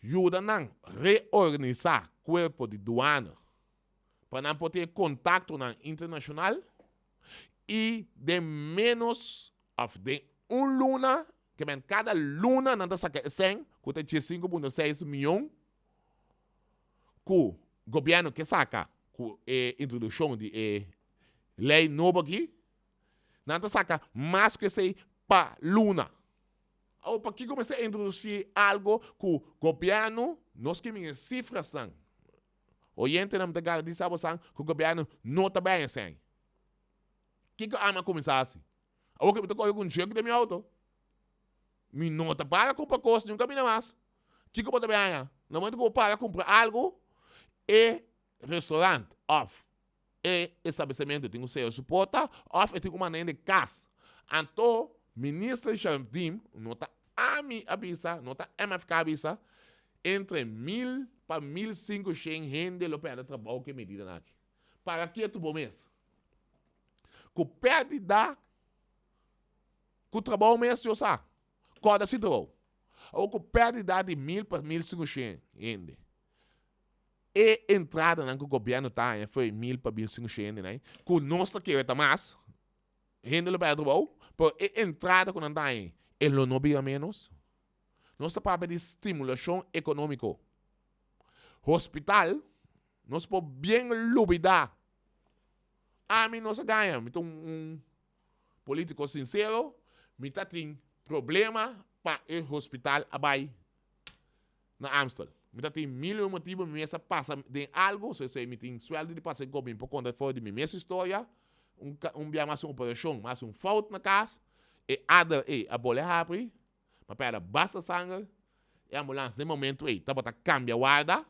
Yuda nan reorganisá kuerpo di duana pa nan por tin e kontaktonan internashonal i den ménos òf den un luna Ke men kada luna nan ta saka e sèn ku ta 15.6 mion ku gobièrnu ke saka ku e introdukshon di e lei nobo aki, nan ta saka mas ku esei pa luna. Awor pakiko mester introdusí algo ku gobièrnu, nos ke mira e sifrasnan, oyentenan mi ta garantisa bosan ku gobièrnu no ta bai haña sèn. Kiko ami a kuminsá hasi? Awor ke mi ta kore ku un jug den mi auto. Mi no ta para kumpra kos niun kaminda mas. Kiko bo ta bin haña? Na momento ku bo para kumpra algu, e restaurant òf e establesimentu tin ku sera su porta òf e tin ku manda hende kas. Anto Minister Jardim, no ta ami a bisa, no ta MFK a bisa, entre mil pa 1500 hende lo pèrdè trabou ku e medidanan aki. Para ketu bo mes. Ku pèrdida ku trabou mes yo sa. Kòrda si trabou. Awor ku pèrdida di mil pa 1500 hende. E entradanan ku gobièrnu ta haña for e mil pa 1500 hendenan ku nos ta kere ta mas, hende lo pèrdè trabou, pero e entrada ku nan ta haña e lo no bira ménos. Nos ta papia di stimulashon ekonómiko. Hospital, nos por bien lubidá. Ami no sa gaña, mi ta un politico sincero, mi ta tin problema pa e hospital a bay na Amstel. Mi ta tin mil y un motibo, mi mes a pasa den algo, so esey mi tin sueldo di pasa den mi por conta for di mi mes historia, un bia mi a haci un operacion, mi a haci un fout na cas, e ader ey a bole habri, Mi a pèrdè basta sanger. E ambulans den momento ei tabata kambia warda,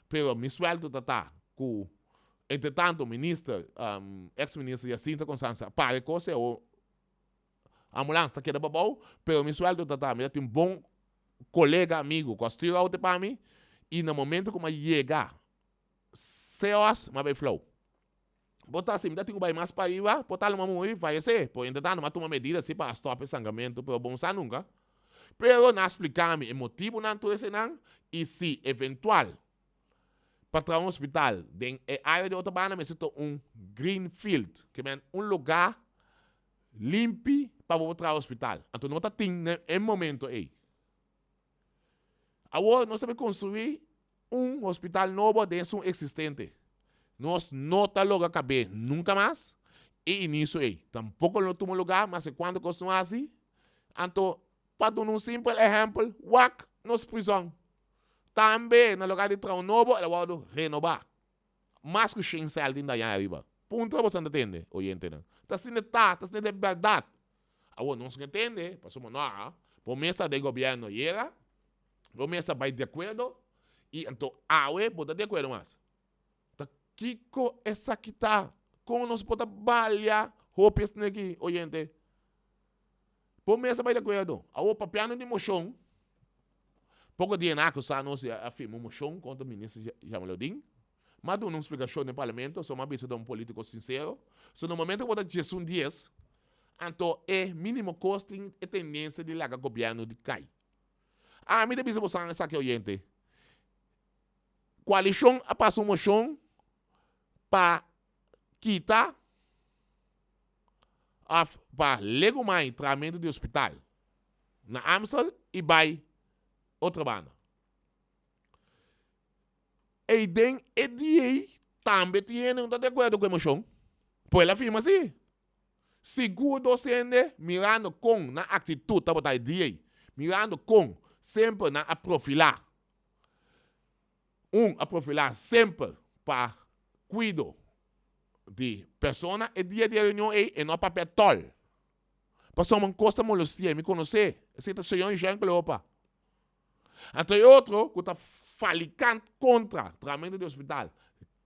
pero mi suèldo ta ta ku entretanto minister, eks minister Jacinta Constanza a paga e kos ei, awor ambulans ta keda babou, pero mi suèldo ta ta, mi ta tin un bon kolega, amigu ku a stuur outo pa mi. I na momento ku mi a yega Seos, mi a bai flou. Bo ta si mi ta tin ku bai mas pariba, por tal mi a muri, fayesé. Por entretanto mi a tuma medida si pa a stòp e sangramentu, pero bo no sa nunka. Pero nan a splika mi e motibunan tur esenan i si eventual pa traha un hospital den e área di Otrobanda mester ta un green field, ke men un lugá limpi pa bo por traha hospital. Anto no ta tin na e momento ei. Awor nos ta bay construi un hospital nobo den esun existente. Nos no ta logra cabe nunca mas e inicio ey tampoco lo tuma lugar maske cuanto cos no haci. Anto pa duna un simpel ehempel wak nos prison tambe na lugar di traha un nobo el a wordo renoba. Mas ku shen sèl tin dañá ariba. Puntra boso ta tende, oyentenan. Ta asina ta, ta asina ta e bèrdat. Awor, nos ke tende, pasobra no, bo mes ta den gobièrnu ayera, bo mes a bai di akuerdo, i anto awe bo ta di akuerdo mas. Ta kiko esaki ta? Kon nos por ta balia hopi esnan aki, oyente? Bo mes a bai di akuerdo. Awor, papiando di moshon, poko dia na akusá nos di a firma un moshon kontra minister Jamaloodin. Mi a duna un splikashon den parlamento, so mi a bisa ta un polítiko sinsero. So na momento ku bo ta djesun dies, anto e mínimo kos tin e tendensia di laga gobièrnu di kai. Ami ta bisa bosan esaki oyente, koalishon a pasa un moshon pa kita of pa legumai trahamentu di hospital na Amstel y bai otro banda. Ey den e dia ey tambe tin hende cu no ta di acuerdo cu e mocion. Pues el a firma si. Sigur dos hende mirando con nan actitud tabata e dia ey, mirando con semper nan a profila. Un a profilá semper pa kuido di persona. E dia di e reunion ei e no a papia tòl. Pasobra un kos ta molesti'é, mi konos'é. Esei ta señor Jean Cleopa. Anto e otro ku ta falikant kontra trahamentu di hospital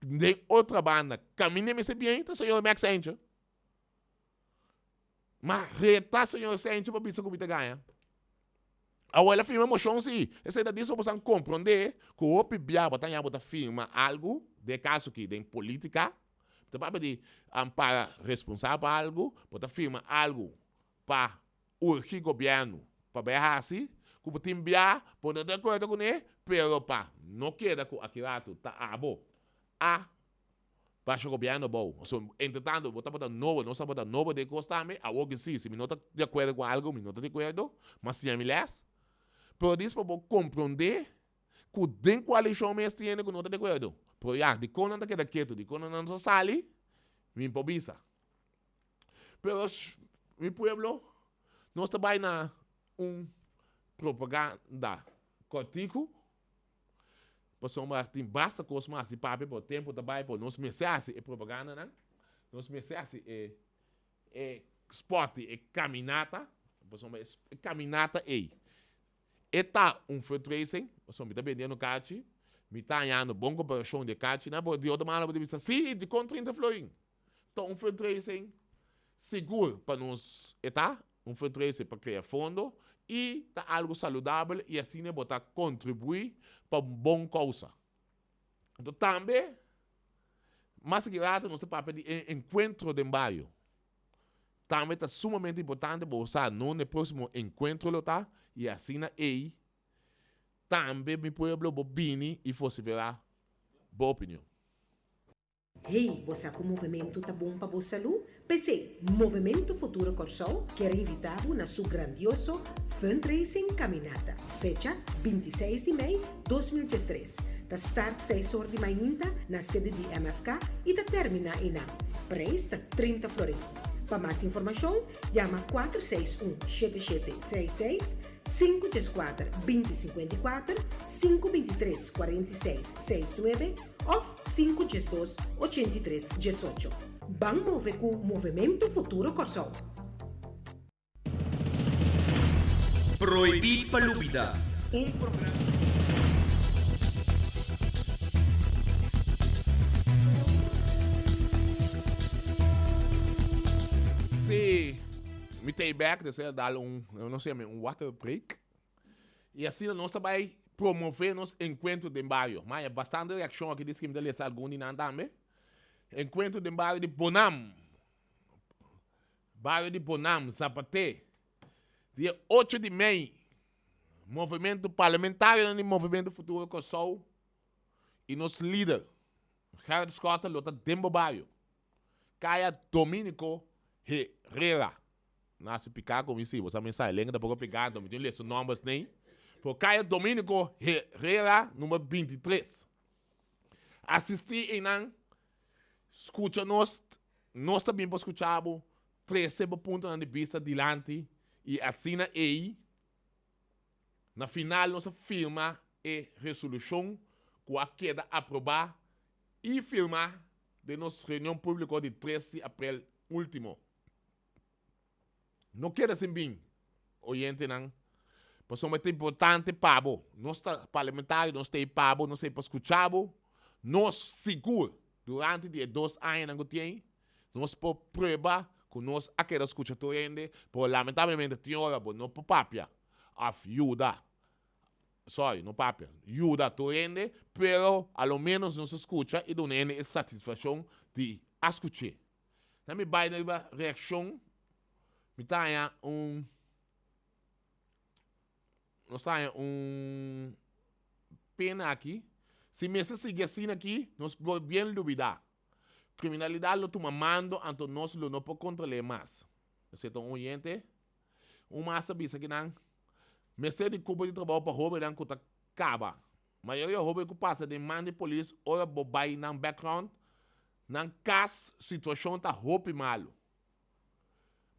den otra banda kaminda e mester bien ta señor Max Enche. Ma reta señor Sencho pa bisa ku mi ta gaña. Awor el a firma moshon si. Esei ta dies pa boso a komprondé ku hopi bia bo ta haña bo ta firma algu, den e kaso aki den politika, bo ta papia di para responsabel pa algu, bo ta firma algu pa urgi gobièrnu pa bai hasi, ku bo tin bia bo no ta di akuerdo kuné, pero pa no keda ku aki ratu ta abo a Basha gobierno abou. So, entre tanto, bo tabata nobo, nos tabata nobo den e kos tambe, awor ke si, si mi no ta di akuerdo ku algu, mi no ta di akuerdo, m'a siña mi lès. Pero dis pa bo komprondé ku den koalishon mes tin hende ku no ta di akuerdo. Pero ya, dikon nan ta keda ketu, dikon nan no ta sali, mi por bisa. Pero mi pueblo, nos ta bai na un propaganda kòrtiku. Pasobra tin basta kos mas di papia, pero tempu ta bai, pero nos mester hasi e propagandanan, nos mester hasi e e spot di e kaminata, pasobra e kaminata ei e ta un fundraising, pasobra mi ta bendiendo kachi, mi ta hañando bon komparashon di e kachinan, pero di otro manera bo ta bisa, si, dikon 30 florin? Ta un fundraising sigur pa nos e ta, un fundraising pa krea fondo i ta algu saludabel i asina bo ta kontribuí pa un bon kousa. Anto tambe mas aki rato nos ta papia di e enkuentro den bario. Tambe ta sumamente importante bo sa nunde e próksimo enkuentro lo ta i asina ei tambe mi pueblo bo bini i vosiferá bo opinion. Hey, bo sa ku movementu ta bon pa bo salú? P'esei, Movementu Futuro Kòrsou kier invitá bo na su grandioso Fundraising Caminata. Fecha, 26 di mei 2013. Ta start seis or di mainta na sede di MFK i ta terminá einan. Prijs ta 30 florin. Pa mas informashon, yama 461 77 66, 514 20 54, 523 46 69 òf 5 12 83 18. Ban move ku Movementu Futuro Kòrsou! Prohibí pa lubidá, un programa. Sí, mi ta ei bek, despues a dal un, no sé, un water break. I asina nos ta bai. promové nos enkuentro den bario. Maya, bastante reakshon aki diski mi ta lesa algun di nan tambe. Enkuentro den bario di Bonam. Bario di Bonam, Zapaté. Dia ocho di mei, Movementu Parlamentarionan di Movementu Futuro Kòrsou i nos lider Gerrit Schotte lo ta den bo bario. Kaya Dominico Herrera. No hasi piká ku mi si, bo sa mi sa e lenga ta poko pegá, anto mi tin lesa nòmber snei. Pero Kaya Dominico Herrera number 23. Asistí einan, skucha nos, nos ta bin pa skucha bo, trese bo puntonan di bista dilanti i asina ei na final nos a firma e resolushon ku a keda aprobá i firmá den nos reunion públiko di tres di aprel último. No keda sin bin, oyentenan, pasobra ta importante pa bo. Nos ta parlamentario, nos ta ei pa bo, nos ta ei pa skucha bo. Nos sigur durante di e dos añanan ku tin, nos por prueba ku nos a keda skucha tur hende, pero lamentablemente tin ora bo no por papia òf yuda Sorry, no papia. Yuda tur hende, pero a lo menos nos a skucha i duna hende e satisfakshon di a skuch'é. Na mi bai riba reakshon, mi ta haña un, nos a haña un pena aki. Si mester sigui asina aki, nos por bien lubidá. Kriminalidat lo tuma mando, anto nos lo no por kontrol'é mas. Esei ta un oyente. Un mas a bisa ki nan mester di kupo di trabou pa hobennan ku ta kaba. Mayoria hoben ku pasa den man di polis ora bo bai nan background, nan kas situashon ta hopi malu.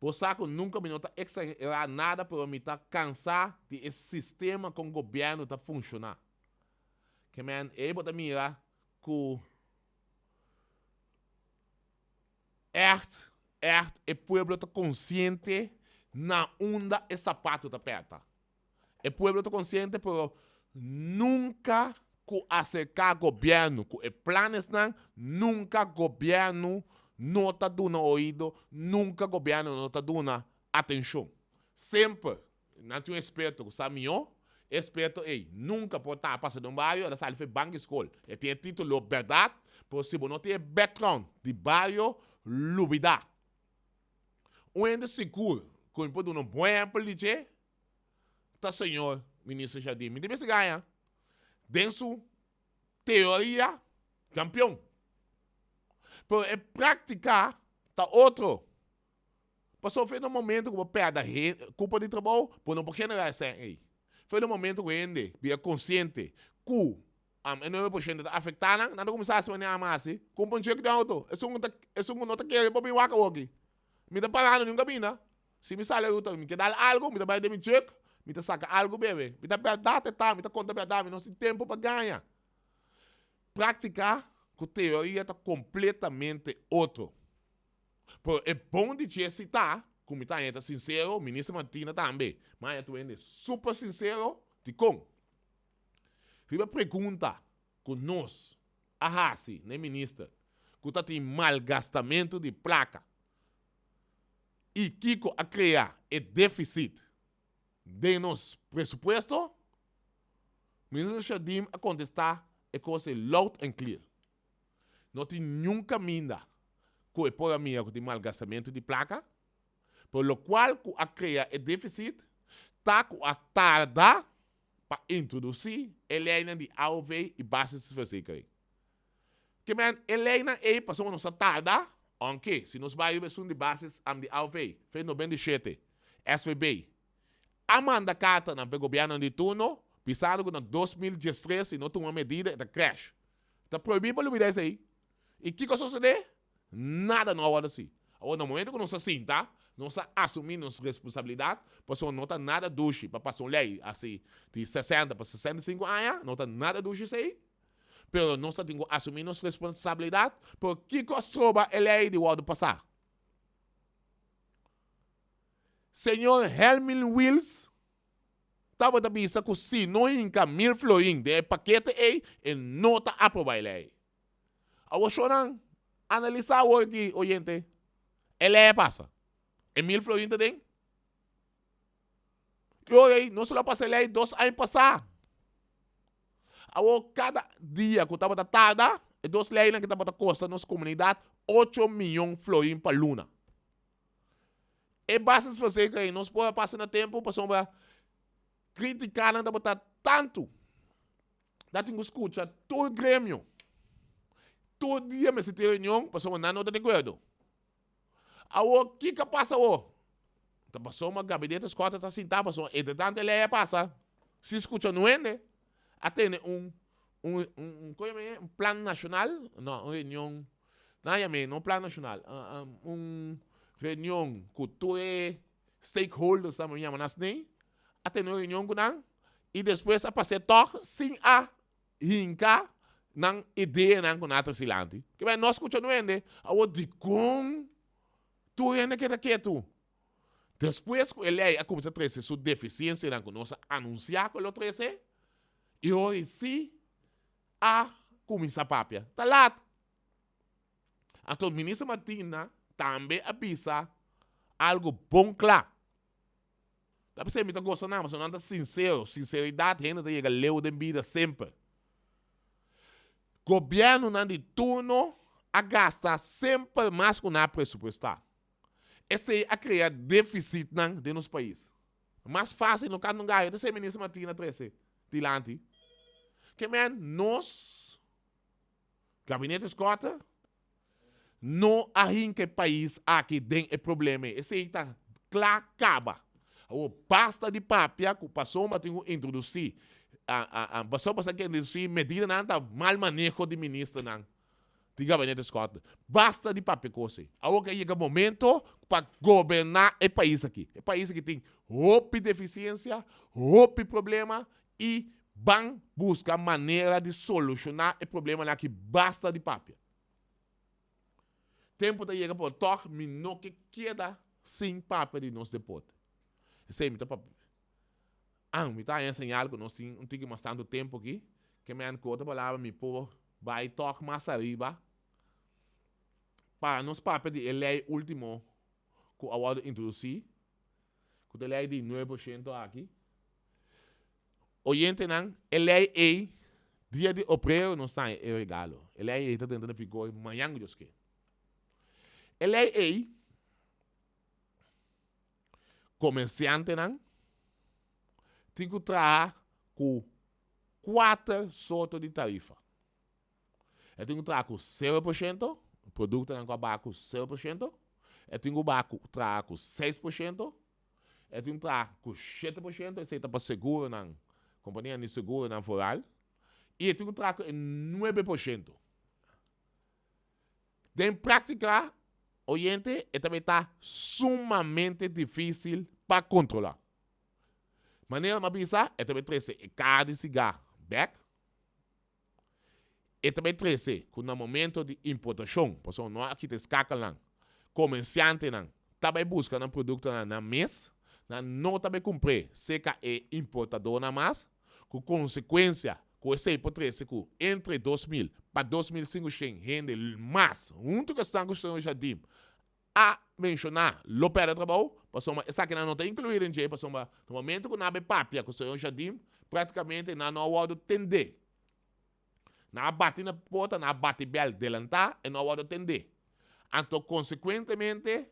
Bo sa ku nunka mi no ta eksagerá nada pero mi ta kansá di e sistema kon gobièrnu ta funshoná. Ke men ei bo ta mira ku. Ègt, ègt e pueblo ta konsiente na unda e sapato ta pèrta. E pueblo ta konsiente pero nunka ku aserká gobièrnu ku e planesnan, nunka gobièrnu no ta duna oido, nunka gobièrnu no ta duna atenshon. Semper Nan tin un eksperto ku sa mihó. E eksperto ei nunka por ta pasa den un bario, el a sali for e bank di skol. E tin e titulo bèrdat, pero si bo no tin e background di bario, lubidá. Un hende sigur ku mi por duna un bon ehèmpel di dje ta señor Minister Jardim. Mi ta mester gaña den su teoria kampion, pero e práktika ta otro. Pasobra fe na momento ku bo pèrdè kupo di trabou, bo no por generá e sèn ei. Fe na momento ku hende bira konsiente ku e 9% ta afektá nan, nan ta kuminsá hasi manera ami a hasi, kumpra un chek di outo. Esun ku ta, esun ku no ta kere por bin wak awoki. Mi ta parando niun kaminda. Si mi sali ruta, mi ke dal algu, mi ta bai den mi chek, mi ta saka algu bebe. Mi ta bèrdat e ta, mi ta konta bèrdat, mi no tin tempu pa gaña. Práktika ku teoria ta kompletamente otro. Pero e bon di dje si ta ku mi ta haña ta sinsero, Minister Martina tambe, mi haña tur hende super sinsero. Dikon? Riba pregunta ku nos a hasi na e minister ku ta tin malgastamentu di plaka i kiko a krea e defisit den nos presupuesto, Minister Jardim a kontestá e kos ei loud and clear. No tin niun kaminda ku e por a mira ku tin malgastamentu di plaka, pero lokual ku a krea e defisit ta ku a tarda pa introdusí e leinan di AOV i basisverzekering. Ke men e leinan ei pasobra nos a tarda, ounke si nos bai riba esun di basis di AOV, fe 97, SVB, a manda kartanan pa e gobièrnunan di turno bisando ku na 2013 si no tuma medida e ta crash. Ta prohibí pa lubidá esei. I kiko a sosodé? Nada no a wòrdu hasi. Awor, na momento ku nos a sinta, nos a asumí nos responsabilidat, pasobra no ta nada dushi pa pasa un lei asi di sesenta pa 65 aña, no ta nada dushi esei. Pero nos ta tin ku asumí nos responsabilidat, pero kiko a stroba e lei di wòrdu pasá? Señor Helmin Wiels tabata bisa ku si no hinka mil florin den e pakete ei, e no ta aprobá e lei. Awor shornan, analisá awor aki, oyente, e lei a pasa. E mil florin ta den. I ora ei, nos lo a pasa e lei dos aña pasá. Awor kada dia ku tabata tarda, e dos leinan ki tabata kosta nos komunidat ocho miyon florin pa luna. E basisverzekering nos por a pasa na tempu pasobra kritikanan tabata tantu. Ta tin ku skucha tur gremio. Tur dia mester tin reunion pasobra nan no ta di akuerdo. Awor kiko a pasa awor? Ta pasobra gabinete Schotte ta sinta pasobra entre tanto e lei a pasa sin skucha no hende a tene un un un komo yama e un plan nashonal no un reunion nan yama no plan nashonal un reunion ku tur e stakeholders nan yama nan asina a tene un reunion ku nan y despues a pas'é tog sin a hinka nan ideanan ku nan a trese dilanti. Ke bai no skucha un hende, awor dikon tur hende keda ketu? Despues ku e lei a kuminsá trese su defisiensianan ku nos a anunsiá ku e lo trese, i hoy si a kuminsá papia. Ta lat. Anto Minister Martina tambe a bisa algu bon kla. Ta p'esei mi ta gosa nan, pasobra nan ta sinsero. Sinseridat hende ta yega leu den bida semper. Gobièrnunan di turno a gasta semper mas ku nan a presupuestá. Esei a krea défisitnan den nos pais. Mas fásil no kanta un gayo, ta esei Minister Martina trese dilanti. Ke men nos Gabinete Schotte no a hinka e pais aki den e problema ei. Esei ta kla kaba. Awor basta di papia ku pasobra tin ku introdusí pasobra sa ke introdusí medidanan ta mal maneho di ministernan di Gabinete Schotte. Basta di papia kos ei. Awor ke a yega momento pa goberná e pais aki. E pais aki tin hopi defisiensia, hopi problema i ban buska manera di solushoná e problemanan aki basta di papia. Tempu ta yega por tòg mi no ke keda sin papia di nos deporte. Esei mi ta papia. An, mi ta haña señal ku nos tin un tiki mas tantu tempu aki, ke men ku otro palabra mi por bai tòg mas ariba pa nos papia di e lei último ku a wòrdu introdusí Ku ta e lei di nuebe por shento aki. Oyentenan, e lei ei, dia di obrero nos ta haña e regalo. E lei ei ta drenta na vigor mañan ku Dios ke. E lei ei, komersiantenan tin ku traha ku kuater sorto di tarifa. E tin ku traha ku sero por shento, produktonan ku a baha ku sero por shento. E tin ku baha ku traha ku seis por shento. E tin ku traha ku shete por shento, esei ta pa seguronan, kompanianan di seguronan foral. I e tin ku traha ku e nuebe por shento. Den práktika, oyente, e ta bay ta sumamente difísil pa kontrolá. Manera mi a bisa, e ta bay trese e kaha di siga bèk. E ta bay trece cu na momento di importacion, pasobra no a kita e skakelnan, comerciantenan ta bay busca nan productonan nan mes, nan no ta bay cumpr'e cerca e importadornan mas, cu consecuencia cu esey por trece cu entre 2000 pa 2500 hende mas hunto cu esnan cu señor Jardim a menshoná lo pèrdè trabou, pasobra esakinan no ta inkluí den dje, pasobra na momento ku nan a bai papia ku señor Jardim, práktikamente nan no a wòrdu tendé. Nan a bati na porta, nan a bati bèl delantá, e no a wòrdu tendé. Anto konsekuentemente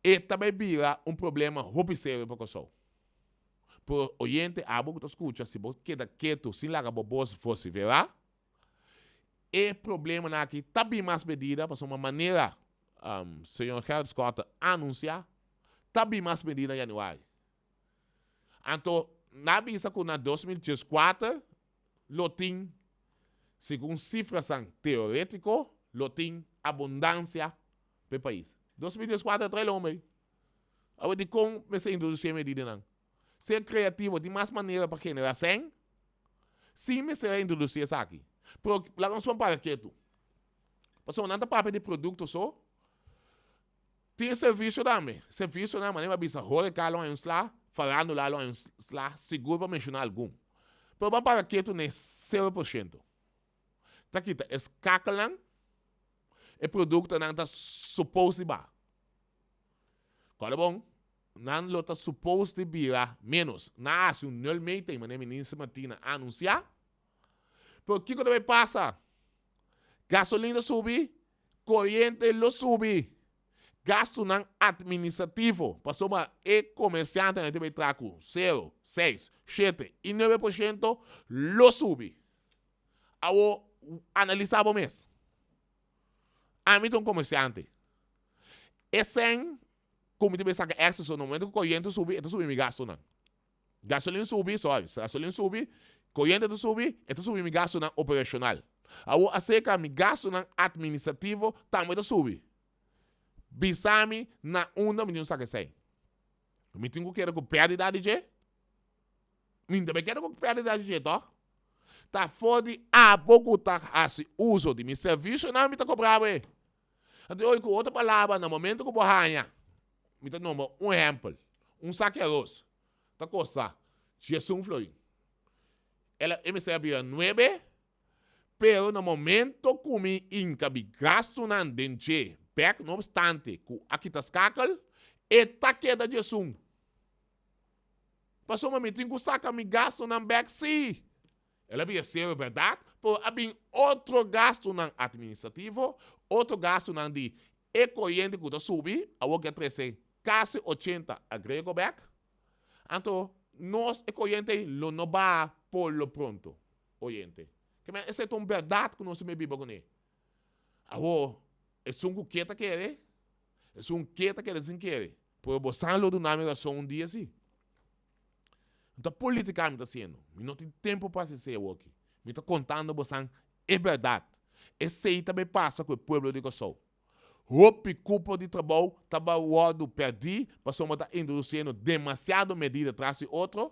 e ta bai bira un problema hopi serio pa Kòrsou. Pero oyente, abo ku ta skucha, si bo keda ketu sin laga bo bos vosiferá, E problemanan aki ta bin mas medida pasobra manera señor Gerrit Schotte a anuncia ta bin mas medida na januari. Anto nan a bisa cu na 2014 lo tin, segun cifrasan teoretico, lo tin abundancia pa e pais. 2014 a trae lo homber. Awor dicon mester introduci e medidanan? Ser creativo, tin mas manera pa genera sèn sin mester a introduci esaki. Pero laga nos pon para ketu. Pasobra nan ta papia di producto so, tin servicio tambe. Servicionan manera mi a bisa horeca lo hay un sla, farandula lo hay un sla, sigur pa menciona algun. Pero ban para ketu na e 0%. Ta kita e skakelnan, e productonan ta supos di baha. Kòrda bon, nan lo ta supos di bira ménos. Nan a hasi un nulmeting, manera Minister Martina a anunsiá. Pero kiko ta bay pasa? Gasolin ta subi, koriente lo subi. Gastunan administrativo, pasobra e komersiantenan ta bay traha ku sero, seis, shete i nuebe por shento lo subi. Awor analisa bo mes. Ami ta un komersiante. E sèn ku mi ta bay saka èkstra so na momento ku koriente subi e ta subi mi gastunan. Gasolin subi, sorry, gasolin subi, koriente ta subi, e ta subi mi gastunan operashonal. Awor aserka mi gastunan administrativo tambe ta subi. Bisa mi na unda mi tin ku saka esei. Mi tin ku keda ku pèrdida di dje? Mi no ta keda ku pèrdida di dje tòg? Ta for di abo ku ta hasi uso di mi servisionan mi ta kobra bo e. Anto oye ku otro palabra na momento ku bo haña, mi ta nombra un ehèmpel, un saki aros ta kosta diesun florin. El a e mester a bira nuebe, pero na momento ku mi hinka mi gastunan den dje bèk, no opstante ku a kita skakel, e ta keda diesun. Pasobra mi tin ku saka mi gastunan bèk sí. El a bira sero bèrdat, pero a bin otro gastunan atministrativo, otro gastunan di e koriente ku ta subi, awor ke a trese kasi ochenta agrego bèk. Anto nos e koriente ei lo no baha por lo pronto, oyente. Ke men esei ta un bèrdat ku nos tin biba kuné. Awor, esun ku ke ta kere, esun ke ta kere sin kere, pero bo sa lo duna mi rason un dia si. No ta politica mi ta haciendo. Mi no tin tempo pa haci esey awoki. Mi ta contando bosan e berdad. Esey ta bay pasa cu e pueblo di Kòrsou. Hopi cupo di trabou ta bay wordo perdi pasobra ta introduciendo demasiado medida tras di otro.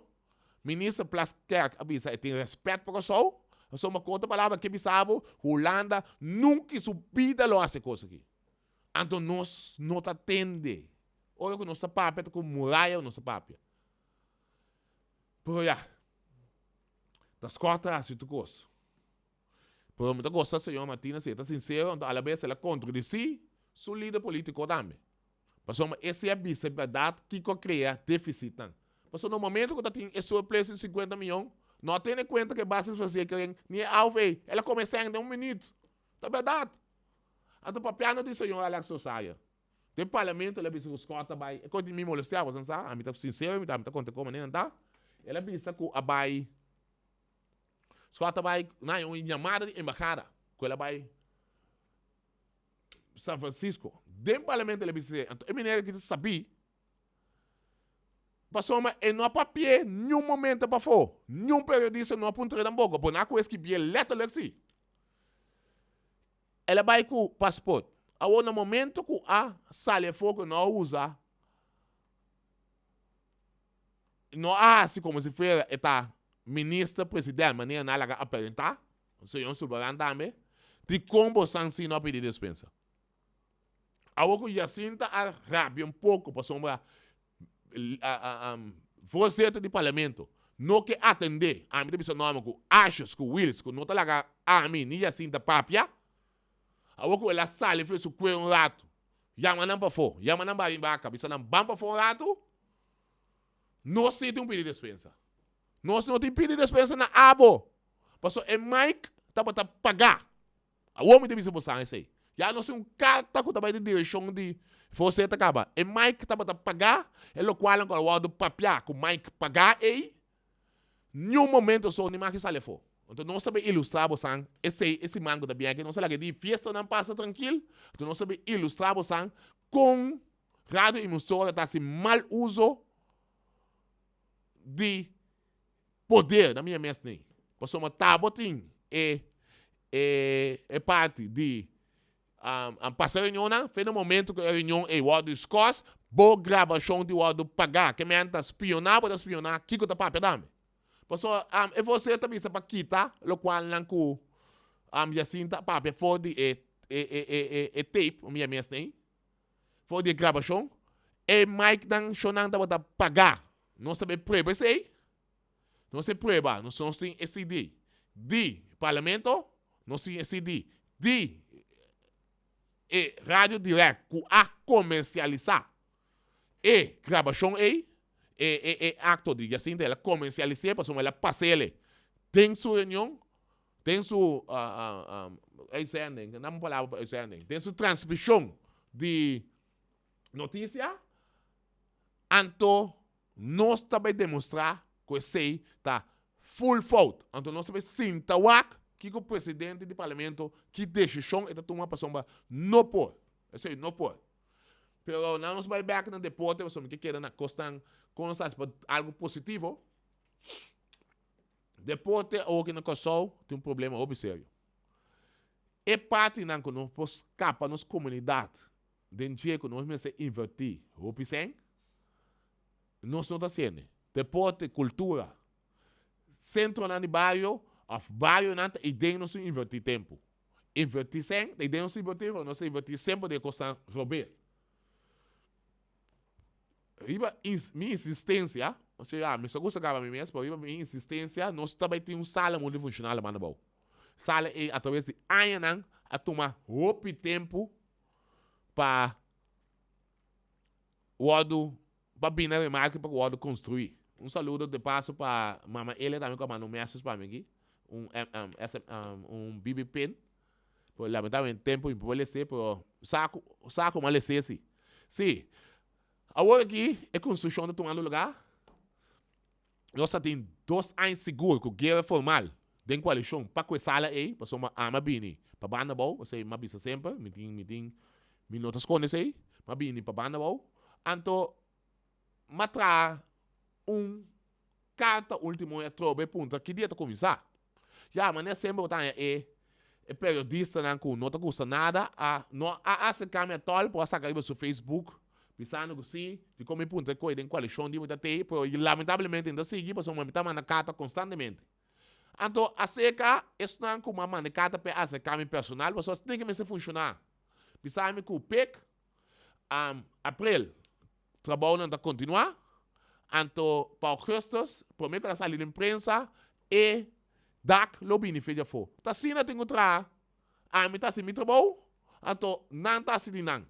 Minister Plasterk a bisa e tin respet pa Kòrsou. Pasobra cu otro palabra ke bisa bo, Hulanda nunca in su bida lo haci e cos aki. Anto nos no ta tende. Ora cu nos ta papia ta cu muraya nos ta papia. Pero ya, ta Scott ta haci tur cos. Pero mi ta gosta señor Martina si e ta sincero, anto alabes el a contradeci su lider politico tambe. Pasobra ese a bisa e berdad kico a crea deficitnan. Pasobra na momento cu ta tin e surplus di cincuenta miyon, no a tene cuenta cu e basisverzekering ni e AOV. El a come sèn den un minuut. Ta berdad. Anto papiando di señor Alex Rosario. Den parlamento el a bisa ku Scott a bai, e kos di mi molestia boso sa, ami ta sinsero mi ta, mi ta konta kon manera nan ta. El a bisa ku a bai, Scott a bai na un yamada di embahada ku el a bai San Francisco. Den parlamento el a bisa esei. Anto e meneer aki ta sabí pasobra e no a papi'é niun momento pafó, niun periodista no a puntr'é tampoco, bo no a ku eskibié letterlijk si. El a bai ku pasport. Awor na momento ku a sali afó ku e no a usa, no a hasi komo si fuera e ta minister president manera nan a laga aparentá, señor Sulvaran tambe, dikon bosan si no a pidi despensa? Awor ku Jacinta a rabia un poko pasobra voorzitter di parlamento no ke atendé, ami ta bisa norma ku Asjes ku Wiels ku no ta laga ami ni Jacinta papia, awor ku el a sali for su kue un ratu, yama nan pafó, yama nan bari baka, bisa nan ban pafó un ratu, nos si tin pidi despensa. Nos no tin pidi despensa na abo, pasobra e mic tabata pagá. Awor mi ta bisa bosan esei. Ya nos tin un karta ku ta bai den direkshon di José ta kaba. E Mike tabata pagá, e lokualnan ku a wòrdu papiá ku Mike pagá ei, niun momento so ni maki sali afó. Anto nos ta bai ilustrá bosan esei e siman ku ta bin aki. Nos a laga di fiestanan pasa trankil, anto nos ta bai ilustrá bosan kon radio emisora ta hasi mal uso di poder na mi mes nei. Pasobra ta bo tin e e e parti di pasa reunionnan, fe na momento ku e reunion ei wòrdu diskòs, bo grabashon tin wòrdu pagá. Ke men ta spioná bo ta spioná kiko ta papia tambe. Pasobra e voser ta bisa pa kita lokualnan ku Jacinta a papia for di e e e e tape, mi mes nei. For di e grabashon, e micnan shownan tabata pagá. Nos ta bay prueba esey. Nos ta prueba, nos nos tin e CD di Parlamento, nos tin e CD di e Radio Direct ku a komersialisá e grabashon ey, e e e akto di Jacinta el a komersialis'é pasobra el a pas'ele den su reunion. Den su uitzending, nan un palabra pa uitzending, den su transmishon di notisia, anto nos ta bai demostrá ku esei ta full fout. Anto nos ta bai sinta wak kiko presidente di parlamento, ki desishon e ta tuma pasobra no por, esei no por. Pero nan nos bai bek na deporte pasobra mi ke keda na kosnan kon nos ta hasi pa algu positivo. Deporte awoki na Kòrsou tin un problema hopi serio. E partinan ku nos por skapa nos komunidat den dje ku nos mester invertí hopi sèn, nos no ta hasiende. Deporte, kultura, sentronan di bario òf barionan ta iden nos tin invertí tempu. Invertí sèn ta iden nos tin invertí, pero nos ta invertí semper den e kosnan robes. Riba mi insistencia, osea mi sa gusta gaba mi mes, pero riba mi insistencia nos ta bay tin un sala multifuncional banda abou. Sala ey a traves di añanan a tuma hopi tempo pa wordo, pa bini na remarke pa wordo construi. Un saludo de paso pa mama Elia tambe cu a manda un message pa mi aki, un un BB pin. Pero lamentablemente tempo mi por lese pero sa cu sa como a lese si. Si, awor aki e construccion ta tumando lugar. Nos ta tin dos aña sigur cu guera formal den coalicion pa cu e sala ey, pasobra ami a bini pa banda abou, esey mi a bisa semper, mi tin mi tin mi no ta sconde esey, mi a bini pa banda abou. Anto mi a traha un Carta ultimo e atrobe e puntra ki dia ta cuminsa. Ya, manera semper bo ta haña e e periodistanan cu no ta gusta nada a no a acerca mi atol por a saca riba su Facebook bisando cu si, dicon mi puntra e coy den coalicion di mi ta tey, pero lamentablemente no ta sigui pasobra mi ta manda carta constantemente. Anto acerca esnan cu mi a manda e carta p'e acerca mi personal pasobra asina ke mester funciona. Bisa mi cu pek April trabounan ta kontinuá, anto pa ougùstùs promé ku ta sali den prensa e dak lo bini fe djafó. Ta asina tin ku traha, ami ta hasi mi trabou, anto nan ta hasi di nan.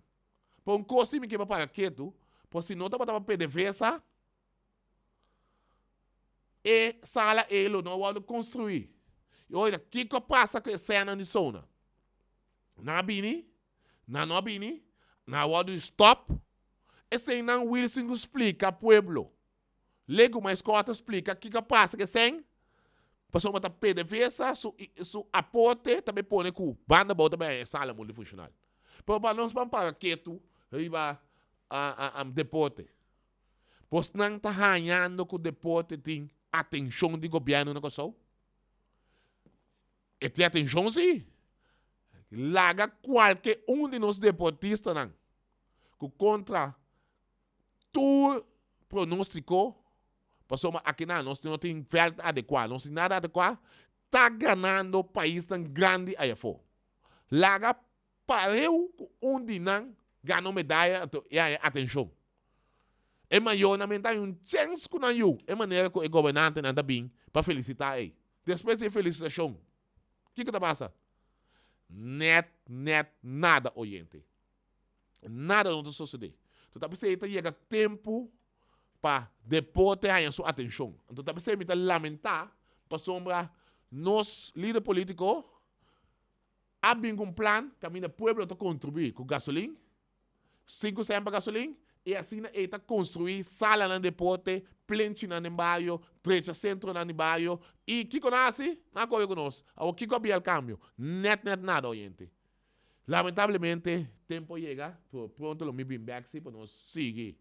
Pero un kos si mi ke pa para ketu, por si no tabata pa PDVSA, e sala ei lo no a wòrdu konstruí. I oiga, kiko a pasa ku e sènan di Sona? Nan a bini, nan no a bini, nan a wòrdu di stòp. Eseinan Wilson ku splika pueblo. Legumai Scott a splika kiko a pasa ku e sèn, pasobra ta PDVSA su su aporte ta bai pone ku banda abou ta bai haña e sala multifunshonal. Pero pa nos ban para ketu riba deporte. Bosnan ta hañando ku deporte tin atenshon di gobièrnu na Kòrsou? E tin atenshon si. Laga kualke un di nos deportistanan ku kontra tur pronóstiko, pasobra akinan nos no tin vèlt adekuá, nos tin nada adekuá, ta ganando paisnan grandi ayafó. Laga Pareu ku un di nan gana un medaya anto e haña atenshon. E mayornan men ta haña un chèns ku nan yu e manera ku e gobernantenan ta bin pa felisitá ei. Despues di e felisitashon, kiko ta pasa? Nèt nèt nada oyente. Nada no ta sosodé. Anto ta p'esei ta yega tempu pa deporte haña su atenshon. Anto ta p'esei mi ta lamentá pasobra nos lider polítiko A bin ku un plan kaminda pueblo ta kontribuí ku gasolin, sinku sèn pa gasolin, i asina ei ta konstruí salanan di deporte, plenchinan den bario, drecha sentronan di bario, i kiko nan a hasi? Nan a kore ku nos. Awor kiko a bia el kambio? Nèt nèt nada, oyente. Lamentablemente tempu a yega, pero pronto lo mi bin bèk si pa nos sigui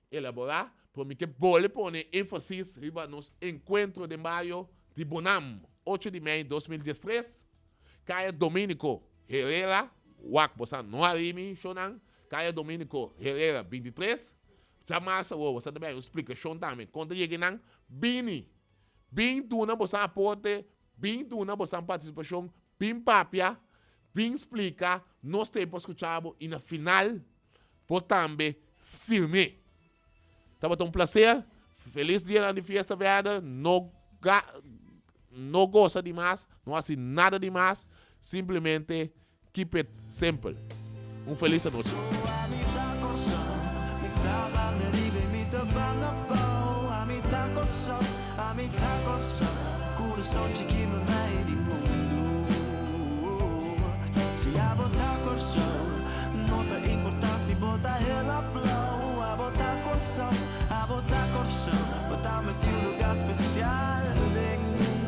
elaborá, pero mi ke bole pone énfasis riba nos enkuentro den bario di Bonam, ocho di mei 2013, Kaya Dominico Herrera, wak bosa no a rimi shownan, Kaya Dominico Herrera 23, djamas awor bosa ta bay un splikashon tambe kon ta yega nan, bini, bin duna bosa aporte, bin duna bosa partisipashon, bin papia, bin splika, nos ta ey pa skucha bo i na final Bo tambe firm'é. Tabata un placer. Feliz dianan di fiesta verder. No ga, no goza di mas, no haci nada di mas. Simplemente keep it simple. Un feliz anochi. Si abo ta Kòrsou, no ta importá si bo ta hel òf blou. Abo ta Kòrsou, abo ta Kòrsou, bo ta un lugá spesial den.